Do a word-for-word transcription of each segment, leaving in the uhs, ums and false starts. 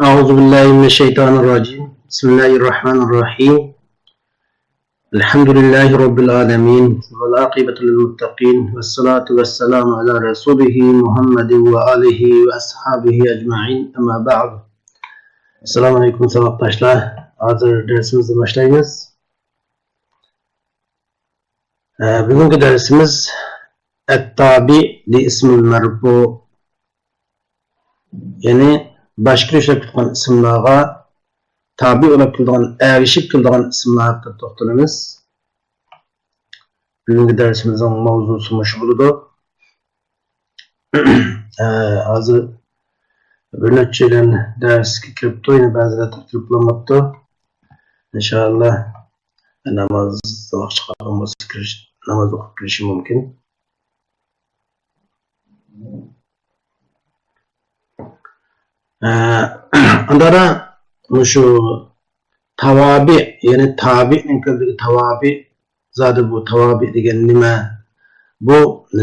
أعوذ بالله من الشيطان الرجيم. بسم الله الرحمن الرحيم. الحمد لله رب العالمين، والعاقبة للمتقين، والصلاة والسلام على رسوله محمد وآله وأصحابه أجمعين. أما بعد. السلام عليكم ساۋاقداشلار. ھازىر دەرسىمىزنى باشلايمىز. ئە، بۈگۈنكى دەرسىمىز التابع لاسم مرفوع، يەنى باش كىرىشلەپ كېتىدىغان ئىسىملارغا تابىئ بولۇپ كېلىدىغان، ئەگىشىپ كېلىدىغان ئىسىملار ھەققىدە توختىلىمىز. بۈگۈنكى دەرسىمىزنىڭ ماۋزۇسى مۇشۇ بولىدۇ. ئە، ھازىر بىر نەچچىلەن دەرسكە كىرىپتۇ، يەنە بەزىلەر كىرىپ بولماپتۇ. ئىنشائاللا ناماز ۋاقتى چىققان بولسا كىرىش، ناماز ئوقۇپ كىرىشى مۇمكىن. ئە، ئاندىن مۇشۇ تاۋابىئ، يەنى تابىئنىڭ كۆپلۈكى تاۋابىئ، زادى بۇ تاۋابىئ دېگەن نېمە؟ بۇ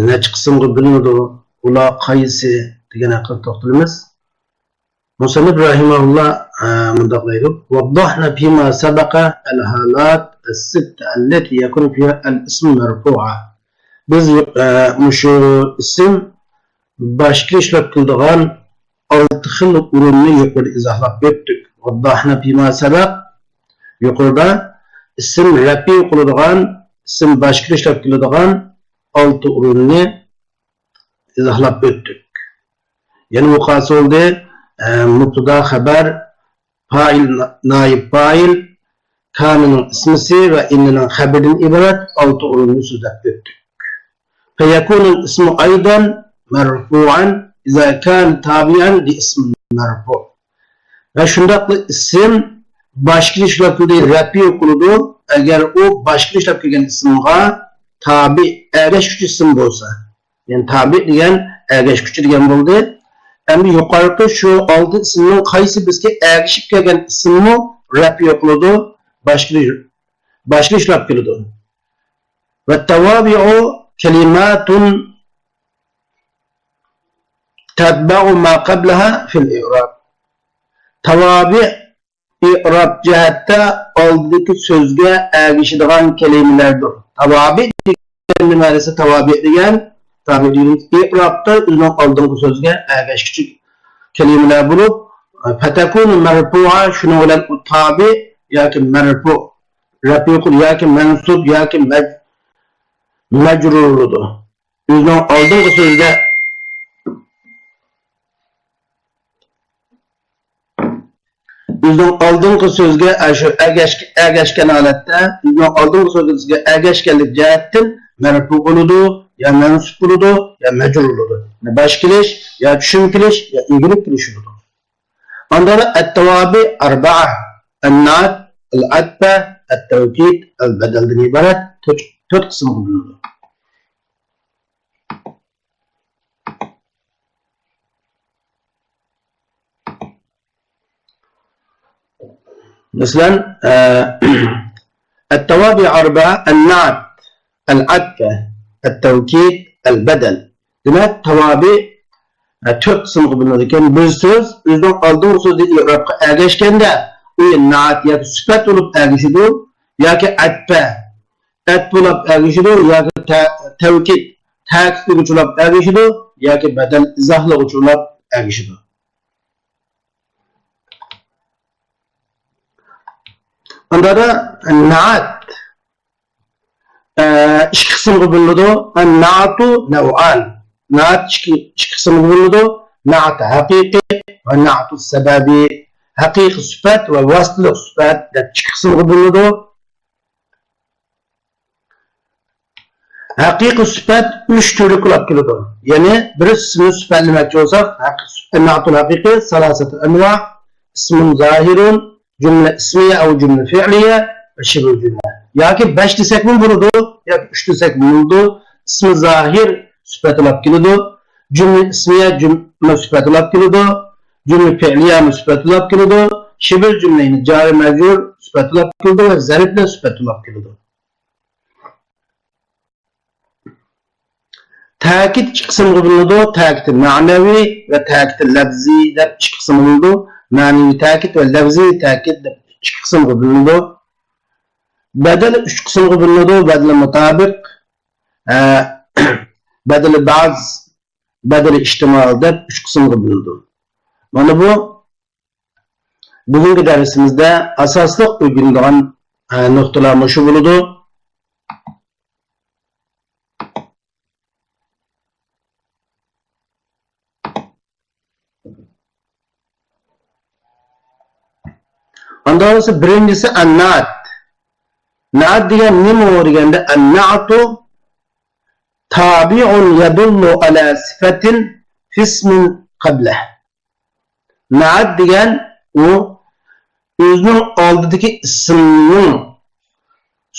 نەچچە قىسىمغا بۆلۈنىدۇ؟ ئۇلار قايسى؟ دېگەن ھەققىدە توختىلىمىز. مۇسەننىپ رەھىمەھۇللا، ئە، مۇنداق دەيدۇ: وضحنا فيما سبق الحالات الستة التي يكون فيها الاسم مرفوعا. بىز، ئە، مۇشۇ ئىسىم باش كىرىشلەپ كېلىدىغان ئالتە خىل ئورۇننى يۇقىرىدا ئىزاھلاپ ئۆتتۇق. وضحنا فيما سبق، يۇقىرىدا ئىسىم رەپئى قىلىدىغان، ئىسىم باش كىرىشلەپ كېلىدىغان ئالتە ئورۇننى ئىزاھلاپ ئۆتتۇق. يەنە مۇقاسى بولدى، ئە، مۇبتىدا، خەبەر، پائىل، نا-، نائىب پائىل، كانىنىڭ ئىسمىسى ۋە ئىننىنىڭ خەبىرىدىن ئىبارەت ئالتە ئورۇننى سۆزلەپ ئۆتتۇق. فيكون الاسم أيضا مرفوعا إذا كان تابعا لاسم مرفوع. ۋە شۇنداقلا ئىسىم باش كىرىشلەپ كېلىدۇ، رەپئى قىلىدۇ، ئەگەر ئۇ باش كىرىشلەپ كەلگەن ئىسىمغا تابىئ، ئەگەشكۈچى ئىسىم بولسا. يەنى تابىئ دېگەن ئەگەشكۈچى دېگەن بولدى. ئەمدى يۇقىرىقى شۇ ئالتە ئىسىمنىڭ قايسى بىرسىگە ئەگىشىپ كەلگەن ئىسىممۇ رەپئى قىلىدۇ، باش كىرىش-، باش كىرىشلەپ كېلىدۇ. والتوابع كلمات تتبع ما قبلها في الإعراب. تاۋابىئ ئىئراب جەھەتتە ئالدىدىكى سۆزگە ئەگىشىدىغان كەلىمىلەردۇر. تاۋابىئ دېگەن نېمە دېسە، تاۋابىئ دېگەن، تابىئ دېگەن ئىئرابتا ئۆزىنىڭ ئالدىنقى سۆزىگە ئەگەشكۈچى كەلىمىلەر بولۇپ، فتكون مرفوعا، شۇنىڭ بىلەن ئۇ تابىئ ياكى مەرفۇ، رەپئى ياكى مەنسۇب ياكى مەج-، مەجرۇر بولىدۇ. ئۆزىنىڭ ئالدىنقى سۆزىگە، ئۆزىنىڭ ئالدىنقى سۆزىگە ئاشۇ ئەگەش-، ئەگەشكەن ھالەتتە، ئۆزىنىڭ ئالدىنقى سۆزىگە ئەگەشكەنلىك جەھەتتىن مەرپۇ بولىدۇ، يا مەنسۇب بولىدۇ، يا مەجرۇر بولىدۇ. يەنى باش كېلىش، يا چۈشۈم كېلىش، يا ئىگىلىك كېلىش بولىدۇ. ئاندىن التوابع أربعة: النعت، العطف، التوكيد، البدل دىن ئىبارەت تۆت، تۆت قىسىمغا بۆلۈنىدۇ. مەسىلەن، ئە، التوابع أربعة: النعت، العطف، التوكيد، البدل. دېمەك، تاۋابىئ، ئە، تۆت قىسىمغا بۆلۈنىدىكەن. بىر سۆز ئۆزىنىڭ ئالدىنقى سۆزىدىن ئىئرابقا ئەگەشكەندە، ئۇ نائىت ياكى سۈپەت بولۇپ ئەگىشىدۇ، ياكى ئەتپە، ئەتپ بولۇپ ئەگىشىدۇ، ياكى تە-، تەۋكىد، تەكىتلىگۈچى بولۇپ ئەگىشىدۇ، ياكى بەدەل ئىزاھلىغۇچى بولۇپ ئەگىشىدۇ. ئاندىن نائىت، ئە، ئىككى قىسىمغا بۆلۈنىدۇ. النعت نوعان. نائىت ئىككى، ئىككى قىسىمغا بۆلۈنىدۇ. نائىت ھەقىقىي ۋە نائىت سەبەبىي. ھەقىقىي سۈپەت ۋە ۋاسىتىلىق سۈپەت دەپ ئىككى قىسىمغا بۆلۈنىدۇ. ھەقىقىي سۈپەت ئۈچ تۈرلۈك بولۇپ كېلىدۇ. يەنى بىر ئىسىمنى سۈپەتلىمەكچى بولساق، ھەق-، النعت الحقيقي ثلاثة أنواع: اسم ظاهر، جۈملە ئىسمىيە ئەۋ جۈملە فېئلىيە ۋە شىبھۇل جۈملە. ياكى بەش دېسەكمۇ بولىدۇ، ياكى ئۈچ دېسەكمۇ بولىدۇ. ئىسمى زاھىر سۈپەت بولۇپ كېلىدۇ. جۈملە ئىسمىيە جۈملە سۈپەت بولۇپ كېلىدۇ. جۈملە فېئلىيەمۇ سۈپەت بولۇپ كېلىدۇ. شىبھۇل جۈملە، يەنى جارى مەجرۇر سۈپەت بولۇپ كېلىدۇ ۋە زەرىپلەر سۈپەت بولۇپ كېلىدۇ. تەكىت ئىككى قىسىمغا بۆلۈنىدۇ. تەكىت مەنىۋى ۋە تەكىت لەپزىي دەپ ئىككى قىسىمغا بۆلۈنىدۇ. مەنىۋى تەكىت ۋە لەۋزىي تەكىت دەپ ئىككى قىسىمغا بۆلۈنىدۇ. بەدەل ئۈچ قىسىمغا بۆلۈنىدۇ. بەدىلى مۇتابىق، ئە، بەدىلى بەز، بەدىلى ئىھتىمال دەپ ئۈچ قىسىمغا بۆلۈنىدۇ. مانا بۇ بۈگۈنكى دەرسىمىزدە ئاساسلىق ئۆگىنىدىغان، ئە، نۇقتىلار مۇشۇ بولىدۇ. ئاندىن بولسا بىرىنچىسى ئەننەئت. نەئت دېگەن نېمە دېگەندە، ئەننەئتۇ تابىئۇن يەدۇللۇ ئەلە سىفەتىن فىسمىن قەبلەھ. نەئت دېگەن ئۇ ئۆزىنىڭ ئالدىدىكى ئىسىمنىڭ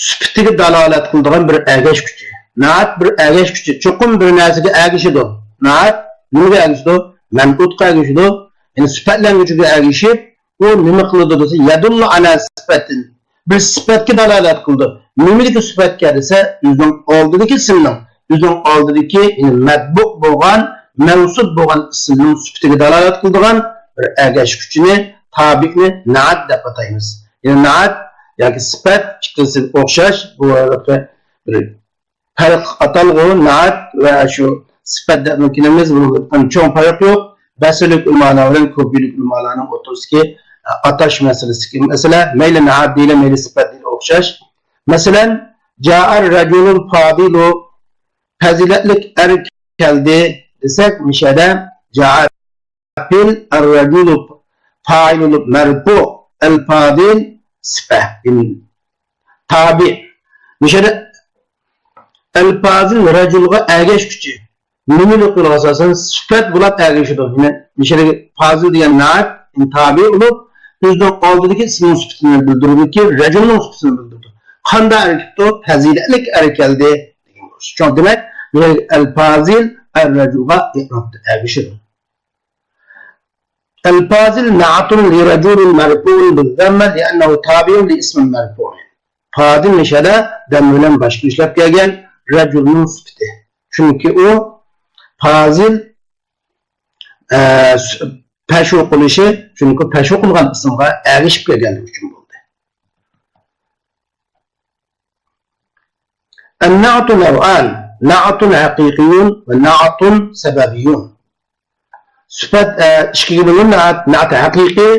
سۈپىتىگە دالالەت قىلىدىغان بىر ئەگەشكۈچى. نەئت بىر ئەگەشكۈچى. چوقۇم بىر نەرسىگە ئەگىشىدۇ. نەئت نېمىگە ئەگىشىدۇ؟ مەنئۇتقا ئەگىشىدۇ. يەنى سۈپەتلەنگۈچىگە ئەگىشىپ، ئۇ نېمە قىلىدۇ دېسە، يەدۇللۇ ئەلە سىپەتىن. بىر سۈپەتكە دالالەت قىلىدۇ. نېمىدىكى سۈپەتكە دېسە، ئۆزىنىڭ ئالدىدىكى ئىسىمنىڭ، ئۆزىنىڭ ئالدىدىكى، يەنى مەتبۇئ بولغان، مەۋسۇپ بولغان ئىسىمنىڭ سۈپىتىگە دالالەت قىلىدىغان بىر ئەگەشكۈچىنى، تابىئنى نەئت دەپ ئاتايمىز. يەنى نەئت ياكى سۈپەت ئىككىلىسى ئوخشاش، بۇ بىر پەرقلىق ئاتالغۇ، نەئت ۋە شۇ سۈپەت دەپمۇ كېلىمىز، بۇنىڭدا چوڭ پەرق يوق. بەسرىلىك ئۆلىمالار بىلەن كۇفىلىك ئۆلىمالارنىڭ ئوتتۇرىسىدىكى، ئە، ئاتاش مەسىلىسىدىكى مەسىلە، مەيلى نەئت دېيىلە، مەيلى سۈپەت دېيىلە ئوخشاش. مەسىلەن، جائەر رەجۇلۇل پادىلۇ، پەزىلەتلىك ئەر كەلدى دېسەك، مۇشۇ يەردە جائەر پادىل، ئەر رەجۇلۇ پائىلۇ مەرفۇ، ئەل پادىل سىپە، تابىئ. مۇشۇ يەردە ئەل پازىل رەجۇلغا ئەگەشكۈچى. نېمىلىك بولغان ئاساسەن سۈپەت بولۇپ ئەگىشىدۇ. يەنى مۇشۇ يەردىكى پازىل دېگەن نەئت، تابىئ بولۇپ، ئۆزىنىڭ ئالدىدىكى ئىسمىنىڭ سۈپىتىنى بىلدۈرىدۇكى، رەجۇلنىڭ سۈپىتىنى بىلدۈرىدۇ. قانداق ئەر كەپتۇ؟ پەزىلەتلىك ئەر كەلدى دېگەن بولسا. چۈشەندىڭىزمۇ؟ ئەل پازىل ئەر رەجۇلغا ئېرابتا ئەگىشىدۇ. الفاضل نعت لرجل مرفوع بالضمة لأنه تابع لاسم مرفوع. پازىل مۇشۇ يەردە دەممە بىلەن باشقا ئىشلەپ كەلگەن رەجۇلنىڭ سۈپىتى. چۈنكى ئۇ پازىل، ئە، پەشۇ قىلىشى، چۈنكى پەشۇ قىلغان ئىسىمغا ئەگىشىپ كەلگەنلىكى ئۈچۈن بولدى. النعت نوعان، نعت حقيقي ونعت سببي. سۈپەت، ئە، ئىككىگە بۆلۈنىدۇ. نەئت، نەئت ھەقىقىي،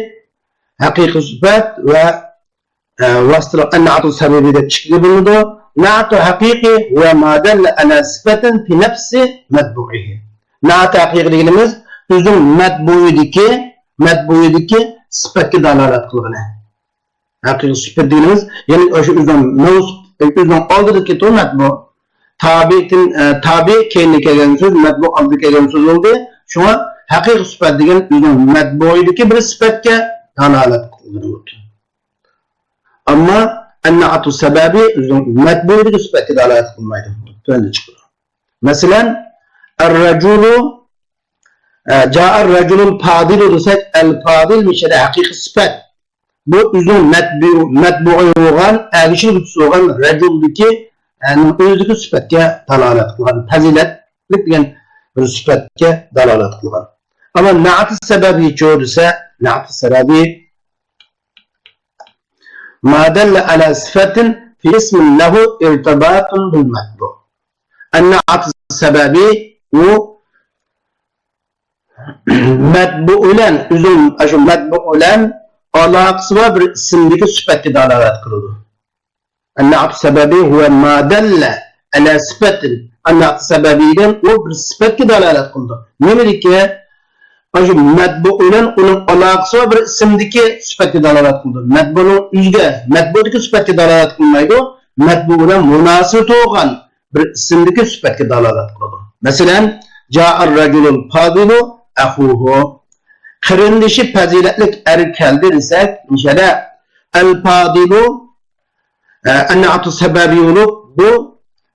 ھەقىقىي سۈپەت ۋە، ئە، ۋاسىتىلىق، نەئت سەبەبىي دەپ ئىككىگە بۆلۈنىدۇ. نەئت ھەقىقىي ھۇۋە ما دەللە ئەلە سىفەتىن فى نەفسى مەتبۇئىھى. نەئت ھەقىقىي دېگىنىمىز ئۆزىنىڭ مەتبۇئىدىكى، مەتبۇئىدىكى سۈپەتكە دالالەت قىلغىنى. ھەقىقىي سۈپەت دېگىنىمىز، يەنى ئاشۇ ئۆزىنىڭ مەۋس-، ئۆزىنىڭ ئالدىدىكى تۇر مەتبۇ. تابىئدىن، ئە، تابىئ كەينىدىن كەلگەن سۆز، مەتبۇ ئالدىدا كەلگەن سۆز بولدى. شۇڭا ھەقىقىي سۈپەت دېگەن ئۆزىنىڭ مەتبۇئىدىكى بىر سۈپەتكە دالالەت قىلىدۇ. ئەمما ئەننەئتۇ سەبەبىي ئۆزىنىڭ مەتبۇئىدىكى سۈپەتكە دالالەت قىلمايدۇ. تۆۋەندە چىقىدۇ. مەسىلەن، ئەر-رەجۇلۇ، ئە، جائەر رەجۇلۇل پادىلۇ دېسەك، ئەل پادىل مۇشۇ يەردە ھەقىقىي سۈپەت. بۇ ئۆزىنىڭ مەتبۇ-، مەتبۇئى بولغان، ئەگىشىلگۈچىسى بولغان رەجۇلدىكى، يەنى ئۆزىدىكى سۈپەتكە دالالەت قىلغان، پەزىلەتلىك دېگەن بىر سۈپەتكە دالالەت قىلغان. ئەمما نەئت سەبەبىيچۇ دېسە، نەئت سەبەبىي ما دەللە ئەلە سىفەتىن فى ئىسمىن لەھۇ ئىرتىباتۇن بىل مەتبۇ. ئەننەئت سەبەبىي ئۇ مەتبۇ بىلەن، ئۆزىنىڭ، ئاشۇ مەتبۇ بىلەن ئالاقىسى بار بىر ئىسىمدىكى سۈپەتكە دالالەت قىلىدۇ. ئەننەئت سەبەبىي ھۇۋە ما دەللە ئەلە سىفەتىن. ئەننەئت سەبەبىي دېگەن ئۇ بىر سۈپەتكە دالالەت قىلىدۇ. نېمىدىكى؟ ئاشۇ مەتبۇ بىلەن ئۇنىڭ ئالاقىسى بار بىر ئىسىمدىكى سۈپەتكە دالالەت قىلىدۇ. مەتبۇنىڭ ئۆزىگە، مەتبۇدىكى سۈپەتكە دالالەت قىلمايدۇ. مەتبۇ بىلەن مۇناسىۋىتى بولغان بىر ئىسىمدىكى سۈپەتكە دالالەت قىلىدۇ. مەسىلەن، جائەر رەجۇلۇل پادىلۇ ئەخۇھۇ. قېرىندىشى پەزىلەتلىك ئەر كەلدى دېسەك، مۇشۇ يەردە ئەل پادىلۇ، ئە، ئەننەئتۇ سەبەبىي بولۇپ، بۇ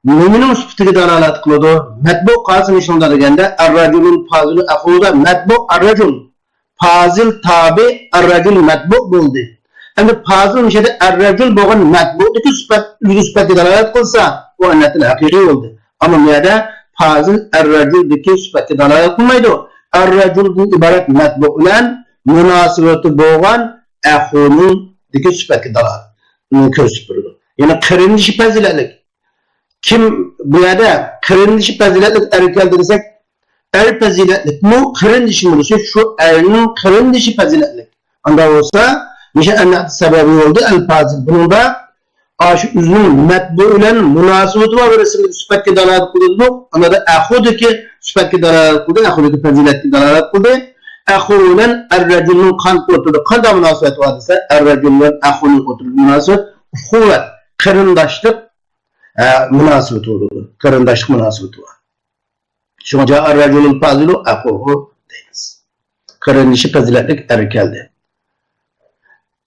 نېمىنىڭ سۈپىتىگە دالالەت قىلىدۇ؟ مەتبۇ قالسا مۇشۇنداق دېگەندە، ئەر رەجۇلۇل پادىلۇ ئەخۇھۇ، مەتبۇ ئەر رەجۇل. پازىل تابىئ، ئەر-رەجۇل مەتبۇ بولدى. ئەمدى پازىل مۇشۇ يەردە ئەر-رەجۇل بولغان مەتبۇدىكى سۈپەت، ئۆزگە سۈپەتكە دالالەت قىلسا، ئۇ ئەننەئتىل ھەقىقىي بولدى. ئەمما بۇ يەردە پازىل ئەر-رەجۇلدىكى سۈپەتكە دالالەت قىلمايدۇ. ئەر-رەجۇلدىن ئىبارەت مەتبۇ بىلەن مۇناسىۋىتى بولغان ئەخۇنىڭدىكى سۈپەتكە دالالەت كۆرسىتىپ بېرىدۇ. يەنى قېرىندىشى پەزىلەتلىك. كىم بۇ يەردە قېرىندىشى پەزىلەتلىك ئەر كەلدى دېسەك، ئەر پەزىلەتلىكمۇ، قېرىندىشىمۇ دېسە، شۇ ئەرنىڭ قېرىندىشى پەزىلەتلىك. ئانداق بولسا، مۇشۇ ئەننەت سەۋەبى بولدى، ئەلپازىل. بۇنىڭدا ئاشۇ ئۆزىنىڭ مەتبۇ بىلەن مۇناسىۋىتى بار بىر ئىسىملىك سۈپەتكە دالالەت قىلىدۇ. ئاندا ئەخۇدىكى سۈپەتكە دالالەت قىلدى، ئەخۇدىكى پەزىلەتكە دالالەت قىلدى. ئەخۇ بىلەن ئەر رەجۇلنىڭ قان-، ئوتتۇرىدا قانداق مۇناسىۋەت بار دېسە، ئەر رەجۇل بىلەن ئەخۇنىڭ ئوتتۇرىدا مۇناسىۋەت ئۇخۇۋەت، قېرىنداشلىق، ئە، مۇناسىۋىتى بولىدۇ. قېرىنداشلىق مۇناسىۋىتى بار. شۇڭا جائە رەجۇلۇل پازىلۇ ئەخۇھۇ دەيمىز. قېرىندىشى پەزىلەتلىك ئەر كەلدى.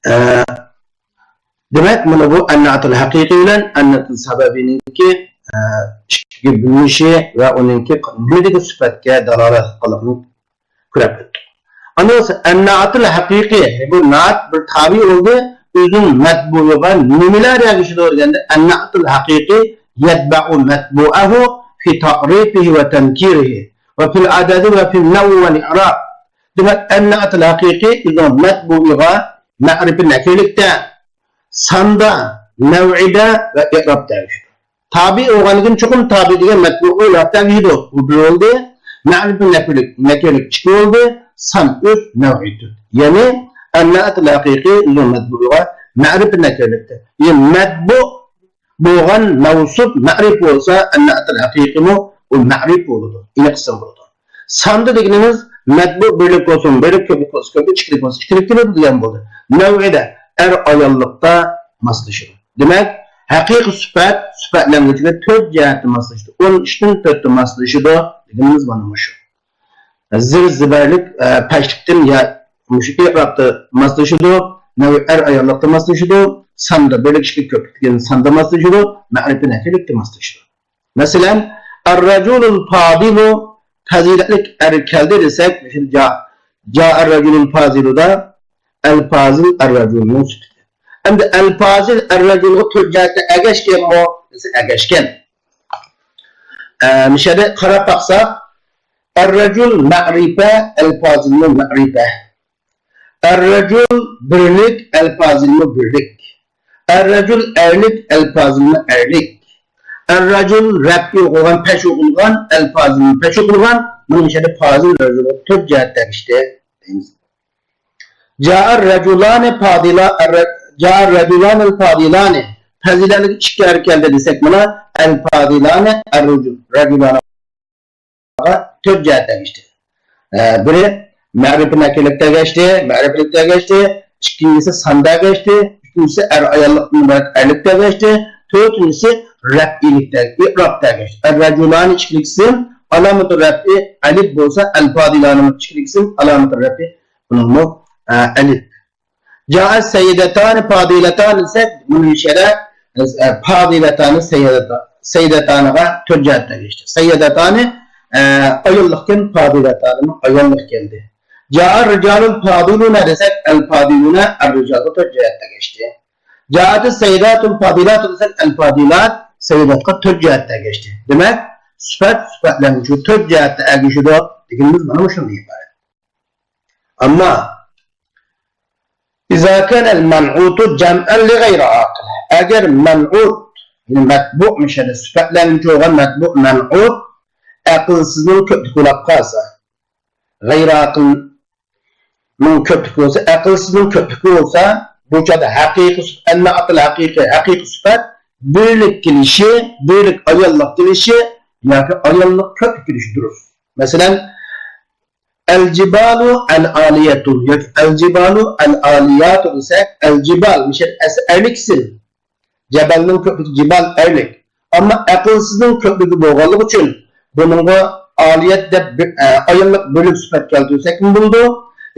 ئە، دېمەك، مانا بۇ ئەننەتۇل ھەقىقىي بىلەن ئەننەتۇل سەبەبىنىڭكى، ئە، ئىككىگە بۆلۈنۈشى ۋە ئۇنىڭكى نېمىدىكى سۈپەتكە دالالەت قىلغانلىقىنى كۆرۈپ ئۆتتۇق. ئاندىن سوڭرا ئەننەتۇل ھەقىقىي، بۇ نەت بىر تابىئ بولدى، ئۆزىنىڭ مەتبۇئىغا نېمىلەر ئەگىشىدۇ دېگەندە، ئەننەتۇل ھەقىقىي يەتبەئۇ مەتبۇئەھۇ فى تەئرىفىھى ۋە تەنكىرىھى ۋە فىل ئەدەدى ۋە فىل نەۋئى ۋەل ئىئراب. دېمەك، ئەننەتۇل ھەقىقىي ئۆزىنىڭ مەتبۇئىغا مەئرىپە نەكىرىلىكتە، ساندا، نەۋئىدە ۋە ئىئرابتا ئەگىشىدۇ. تابىئ بولغاندىن كېيىن چوقۇم تابىئ دېگەن مەتبۇئى ئىئرابتا ئەگىشىدۇ. بۇ بىر بولدى. مەئرىپە نەكىرىلىك، نەكىرىلىك ئىككى بولدى. سان ئۈچ، نەۋئى تۆت. يەنى ئەننەتۇل ھەقىقىي ئۆزىنىڭ مەتبۇئىغا مەئرىپە نەكىرىلىكتە. يەنى مەتبۇئ بولغان مەۋسۇپ مەئرىپ بولسا، ئەننەتۇل ھەقىقىيمۇ ئۇ مەئرىپ بولىدۇ، ئېنىق ئىسىم بولىدۇ. ساندا دېگىنىمىز مەتبۇئ بىرلىك بولسۇن بىرلىك، كۆپلۈك بولسا كۆپلۈك، ئىككىلىك بولسا ئىككىلىك كېلىدۇ دېگەن بولدى. نەۋئىدە ئەر ئاياللىقتا ماسلىشىدۇ. دېمەك، ھەقىقىي سۈپەت سۈپەتلەنگۈچىگە تۆت جەھەتتە ماسلىشىدۇ. ئون ئىككىدىن تۆتتە ماسلىشىدۇ دېگىنىمىز مانا مۇشۇ. زىر زىبەرلىك، ئە، پەشلىكتىن يا مۇشۇ ئىئرابتا ماسلىشىدۇ، نەۋئى ئەر ئاياللىقتا ماسلىشىدۇ، ساندا بىرلىك ئىككىلىك كۆپلۈك دېگەن ساندا ماسلىشىدۇ، مەئرىپە نەكىرىلىكتە ماسلىشىدۇ. مەسىلەن، ئەررەجۇلۇل پازىلۇ، پەزىلەتلىك ئەر كەلدى دېسەك، مۇشۇ جا-، جائەر رەجۇلۇل پازىلۇدا ئەل پازىل ئەر رەجۇلنىڭ سۈپىتى. ئەمدى ئەل پازىل ئەر رەجۇلغا تۆت جەھەتتە ئەگەشكەنمۇ دېسە، ئەگەشكەن. ئە، مۇشۇ يەردە قاراپ باقساق، ئەررەجۇل مەئرىپە، ئەلپازىلمۇ مەئرىپە. ئەررەجۇل بىرلىك، ئەلپازىلمۇ بىرلىك. ئەررەجۇل ئەرلىك، ئەلپازىلمۇ ئەرلىك. ئەررەجۇل رەپئى ئوقۇلغان، پەش ئوقۇلغان، ئەلپازىلمۇ پەش ئوقۇلغان. مانا مۇشۇ يەردە پازىل رەجۇلغا تۆت جەھەتتە ئەگىشتى دەيمىز. جائەر رەجۇلانى پادىلا، ئەررە-، جائەر رەجۇلانىل پادىلانى. پەزىلەتلىك ئىككى ئەر كەلدى دېسەك، مانا ئەل پادىلانى، ئەر رەجۇل، رەجۇلانىغا تۆت جەھەتتە ئەگەشتى. ئە، بىرى مەرىپە نەكىرلىكتە ئەگەشتى، مەرىپىلىكتە ئەگەشتى. ئىككىنچىسى ساندا ئەگەشتى. ئۈچىنچىسى ئەر ئاياللىقتىن ئىبارەت ئەرلىكتە ئەگەشتى. تۆتىنچىسى رەپئىلىكتە، ئىئرابتا ئەگەشتى. ئەر رەجۇلانى ئىككىلىك ئىسىم، ئالامىتى رەپئى ئەلىپ بولسا، ئەل پادىلانىمۇ ئىككىلىك ئىسىم، ئالامىتى رەپئى بۇنىڭمۇ، ئە، ئەلىپ. جائەت سەييىدەتانى پادىلەتانى دېسەك، بۇنى شەرە، ئە، پادىلەتانى سەييىدەتا-، سەييىدەتانىغا تۆت جەھەتتە ئەگەشتى. سەييىدەتانى، ئە، ئاياللىقكەن، پادىلەتانىمۇ ئاياللىق كەلدى. جائەر رىجالۇل پادىلۇنە دېسەك، ئەل پادىلۇنە ئەر رىجالغا تۆت جەھەتتە ئەگەشتى. جائەتىس سەييىداتۇل پادىلاتۇ دېسەك، ئەل پادىلات سەييىداتقا تۆت جەھەتتە ئەگەشتى. دېمەك، سۈپەت، سۈپەتلەنگۈچى تۆت جەھەتتە ئەگىشىدۇ دېگىنىمىز مانا مۇشۇندىن ئىبارەت. ئەمما، ئىزا كانەل مەنئۇتۇ جەمئەن لىغەيرى ئاقىل. ئەگەر مەنئۇت، يەنى مەتبۇئ، مۇشۇ يەردە سۈپەتلەنگۈچى بولغان مەتبۇئ، مەنئۇت ئەقىلسىزنىڭ كۆپلۈكى بولاپ قالسا، غەيرىي ئاقىلنىڭ كۆپلۈكى بولسا، ئەقىلسىزنىڭ كۆپلۈكى بولسا، بۇ چاغدا ھەقىقىي سۈپ-، ئەننەتۇل ھەقىقىي، ھەقىقىي سۈپەت بىرلىك كېلىشى، بىرلىك ئاياللىق كېلىشى ياكى ئاياللىق كۆپلۈك كېلىشى دۇرۇس. مەسىلەن، ئەلجىبالۇ ئەلئالىيەتۇ ياكى ئەلجىبالۇ ئەلئالىياتۇ دېسەك، ئەلجىبال، مۇشۇ ئەس-، ئەرلىك ئىسىم. جەبەلنىڭ كۆپلۈكى جىبال، ئەرلىك. ئەمما ئەقىلسىزنىڭ كۆپلۈكى بولغانلىقى ئۈچۈن بۇنىڭغا ئالىيەت دەپ بىر، ئە، ئاياللىق بۆلۈك سۈپەت كەلتۈرسەكمۇ بولىدۇ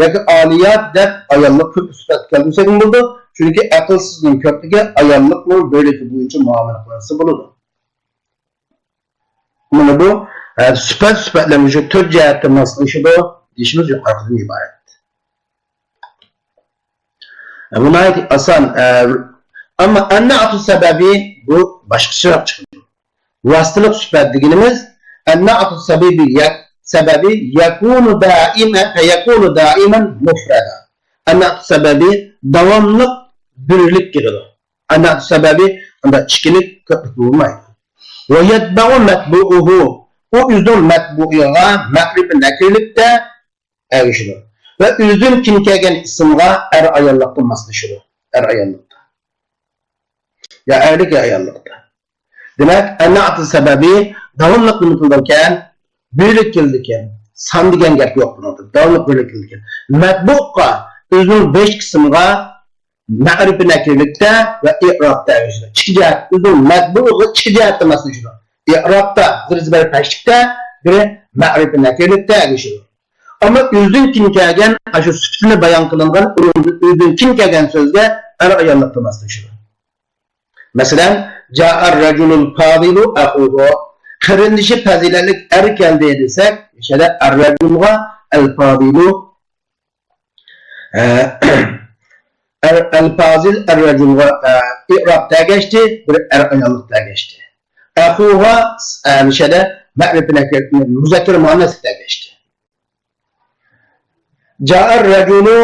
ياكى ئالىيات دەپ ئاياللىق كۆپلۈك سۈپەت كەلتۈرسەكمۇ بولىدۇ. چۈنكى ئەقىلسىزنىڭ كۆپلۈكى ئاياللىقنىڭ بۆلىكى بويىچە مۇئامىلە قىلىنسا بولىدۇ. مانا بۇ، ئە، سۈپەت، سۈپەتلەنگۈچى تۆت جەھەتتە ماسلىشىدۇ دېيىشىمىز يۇقىرىقىدىن ئىبارەت. ئە، بۇ ناھايىتى ئاسان. ئە، ئەمما ئەننەتۇ سەبەبى بۇ باشقىچىراق چىقىدۇ. ۋاسىتىلىق سۈپەت دېگىنىمىز ئەننەتۇ سەبەبى يا-، سەبەبى يەكۇنۇ دائىمەن، فەيەكۇنۇ دائىمەن مۇفرەدا. ئەننەئتۇ سەبەبى داۋاملىق بىرلىك كېلىدۇ. ئەننەئتۇ سەبەبى ئۇندا ئىككىلىك، كۆپلۈك بولمايدۇ. ۋەيەتبەئۇ مەتبۇئۇھۇ. ئۇ ئۆزىنىڭ مەتبۇئىغا مەئرىپە نەكىرىلىكتە ئەگىشىدۇ. ۋە ئۆزىدىن كېيىن كەلگەن ئىسىمغا ئەر ئاياللىقتا ماسلىشىدۇ. ئەر ئاياللىقتا. يا ئەرلىك، يا ئاياللىقتا. دېمەك، ئەننەئتۇ سەبەبى داۋاملىق نېمە قىلىدىكەن؟ بىرلىك كېلىدىكەن. سان دېگەن گەپ يوق بۇنىڭدا. داۋاملىق بىرلىك كېلىدىكەن. مەتبۇئقا، ئۆزىنىڭ بەش قىسمىغا مەئرىپە نەكىرىلىكتە ۋە ئىئرابتا ئەگىشىدۇ. ئىككى جەھەت، ئۆزىنىڭ مەتبۇئىغا ئىككى جەھەتتە ماسلىشىدۇ. ئىئرابتا، بىرى زېبەر پەشلىكتە، بىرى مەئرىپە نەكىرىلىكتە ئەگىشىدۇ. ئەمما ئۆزىدىن كېيىن كەلگەن، ئاشۇ سۈپىتىنى بايان قىلىنغان، ئۇنىڭ ئۆزىدىن كېيىن كەلگەن سۆزگە ئەر ئاياللىقتا ماسلىشىدۇ. مەسىلەن، جائەر رەجۇلۇل پازىلۇ ئەخۇھۇ. قېرىندىشى پەزىلەتلىك ئەر كەلدى دېسەك، مۇشۇ يەردە ئەر رەجۇلغا ئەل پازىلۇ، ئە، ئەر، ئەل پازىل ئەر رەجۇلغا، ئە، ئىئرابتا ئەگەشتى، بىر ئەر ئاياللىقتا ئەگەشتى. ئەخۇھا، ئە، مۇشۇ يەردە مەئرىپە نەكىر، مۇزەككەر مۇئەننەسلىكتە ئەگەشتى. جائەر رەجۇلۇ